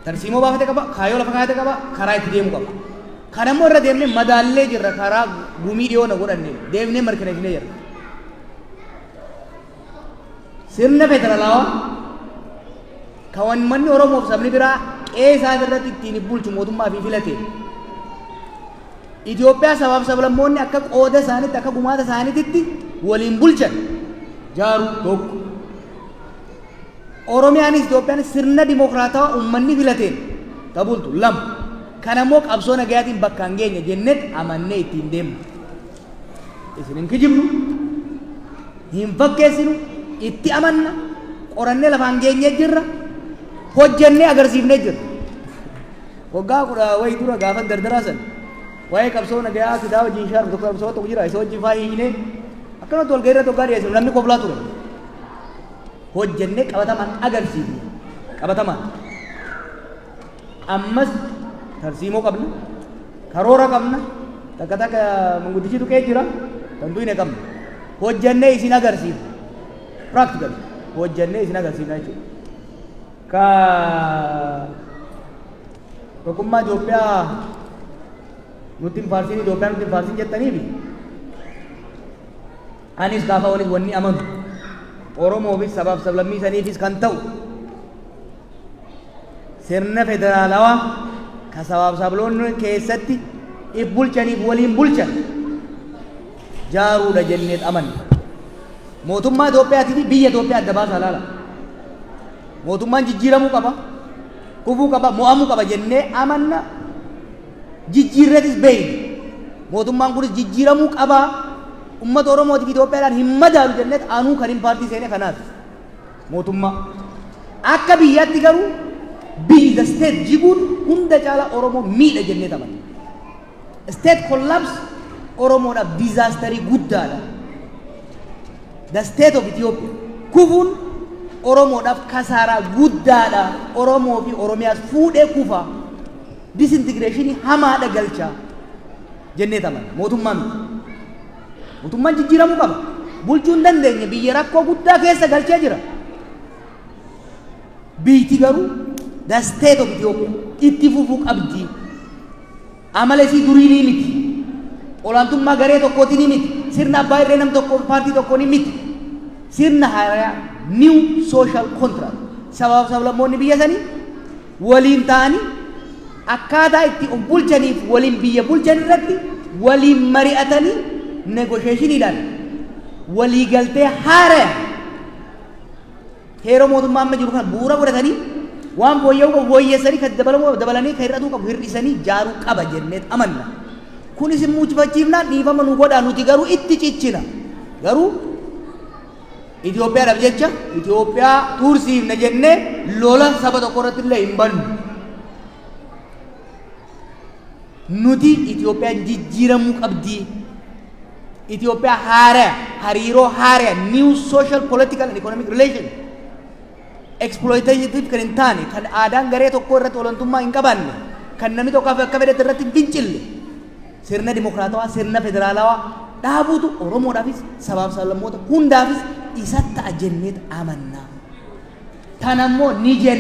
Tarsiimoo baafate qaba, kaayyoo lafa kaayate qaba, karaa itti deemu qaba. Kana immoo irra deemnee madaallee jirra karaa gumii dhiyoo na godhanne deemnee mirkaneessinee jirra. Sirna federaalawaa kan uummanni Oromoo fi sabni biraa qe'ee isaa irratti ittiin bulchu mootummaa fi filate. Itoophiyaa sabaaf sablammoonni akka qooda isaaniitti akka gumaata isaaniitti waliin bulchan jaaruu tokko. Oromiyaanis Itoophiyaanis sirna dimokiraatawaa uummanni filateen tabultu lama. Kanammoo qabsoo nagayaatiin bakka hin geenye jennet amannee ittiin deemna. Isin hin kijibnu, hin fakkeessinu, itti amanna, qorannee lafaan geenyee jirra, hojjennee agarsiifnee jirra. Waggaa kudha wayii dura gaafa dardaraa san waa'ee qabsoo nagayaa kitaaba jinshaar tokko qabsoo tokko jira isa wajjin faa hiinee akkanumatti wal gahiirra tokko dhiyeessinu namni koblaa ture. Hojjennee qabatamaan agarsiifne qabatamaan. Ammas tarsiimoo qabna, karoora qabna, takka takka manguddichi tuqee jira, kan du'ine qabna. Hojjennee isin agarsiifna. Practically hojjennee isin agarsiifna jechuudha. Ka tokkummaa Itoophiyaa nutti hin faarsin, Itoophiyaa nutti hin faarsin jettaniifi anis gaafa walis wanni amanu Oromoofis sabaaf sablammii saniifis kan ta'u sirna federaalawaa ka sabaaf sabloonni keessatti if bulchaniif waliin bulchan jaaruudha jenneet amanna. Mootummaa Itoophiyaatii fi biyya Itoophiyaa adda baasaa laala. Mootummaan jijjiiramuu qaba, kufuu qaba, mo'amuu qaba jennee amanna. Jijjiirreetis beeyna. Mootummaan kunis jijjiiramuu qaba. Uummata Oromootiif Itoophiyaadhaan hin madaalu jenneet anuu kan hin paartii seene kanaaf. Mootummaa. Akka biyyaatti garuu biyyi the state jiguun hunda caalaa Oromoo miidha jennee amanna. State collapse Oromoodhaaf disasterii guddaadha. The state of Ethiopia kufuun Oromoodhaaf kasaaraa guddaadha. Oromoo fi Oromiyaas fuudhee kufa. Disintegrationii hamaadha galcha jennee amanna. Mootummaa miti. Mootummaan jijjiiramuu qaba. Bulchuu hin dandeenye biyya rakkoo guddaa keessa galchee jira. Biitti garuu the state of Ethiopia itti fufuu qabdi. Amala isii durii ni miti. Olaantummaa garee tokkootii ni miti. Sirna abbaa irree nam tokko paartii tokkoo ni miti. Sirna haaraa new social contract. Sabaaf sablammoonni biyya sanii waliin ta'anii akkaataa itti of bulchaniif waliin biyya bulchan irratti waliin mari'atanii negotiationiidhaan walii galtee haaraa heeroo mootummaa amma jiru kana bu'uura godhatanii waan fooyya'uu qabu fooyyessanii kan dabalamuu dabalanii kan hir'atuu qabu hir'isanii jaaruu qaba jenneet amanna. Kunis immoo muchifachiifnaan dhiifama nu godhaa nuti garuu itti cichina. Garuu Itoophiyaadhaaf jecha Itoophiyaa tursiifna jennee lola saba tokko irratti illee hin bannu. Nuti Itoophiyaan jijjiiramuu qabdi. Itoophiyaa haaraa, hariiroo haaraa, new social, political and economic relation. Exploitative kan hin taane, kan aadaan garee tokko irratti olaantummaa hin qabaanne, kan namni tokko akka fedhetti irratti hin fincille. Sirna dimokiraatawaa, sirna federaalawaa dhaabuutu Oromoodhaafis sabaaf sablammoota hundaafis isa ta'a jenneet amanna. Tanammoo ni jenna.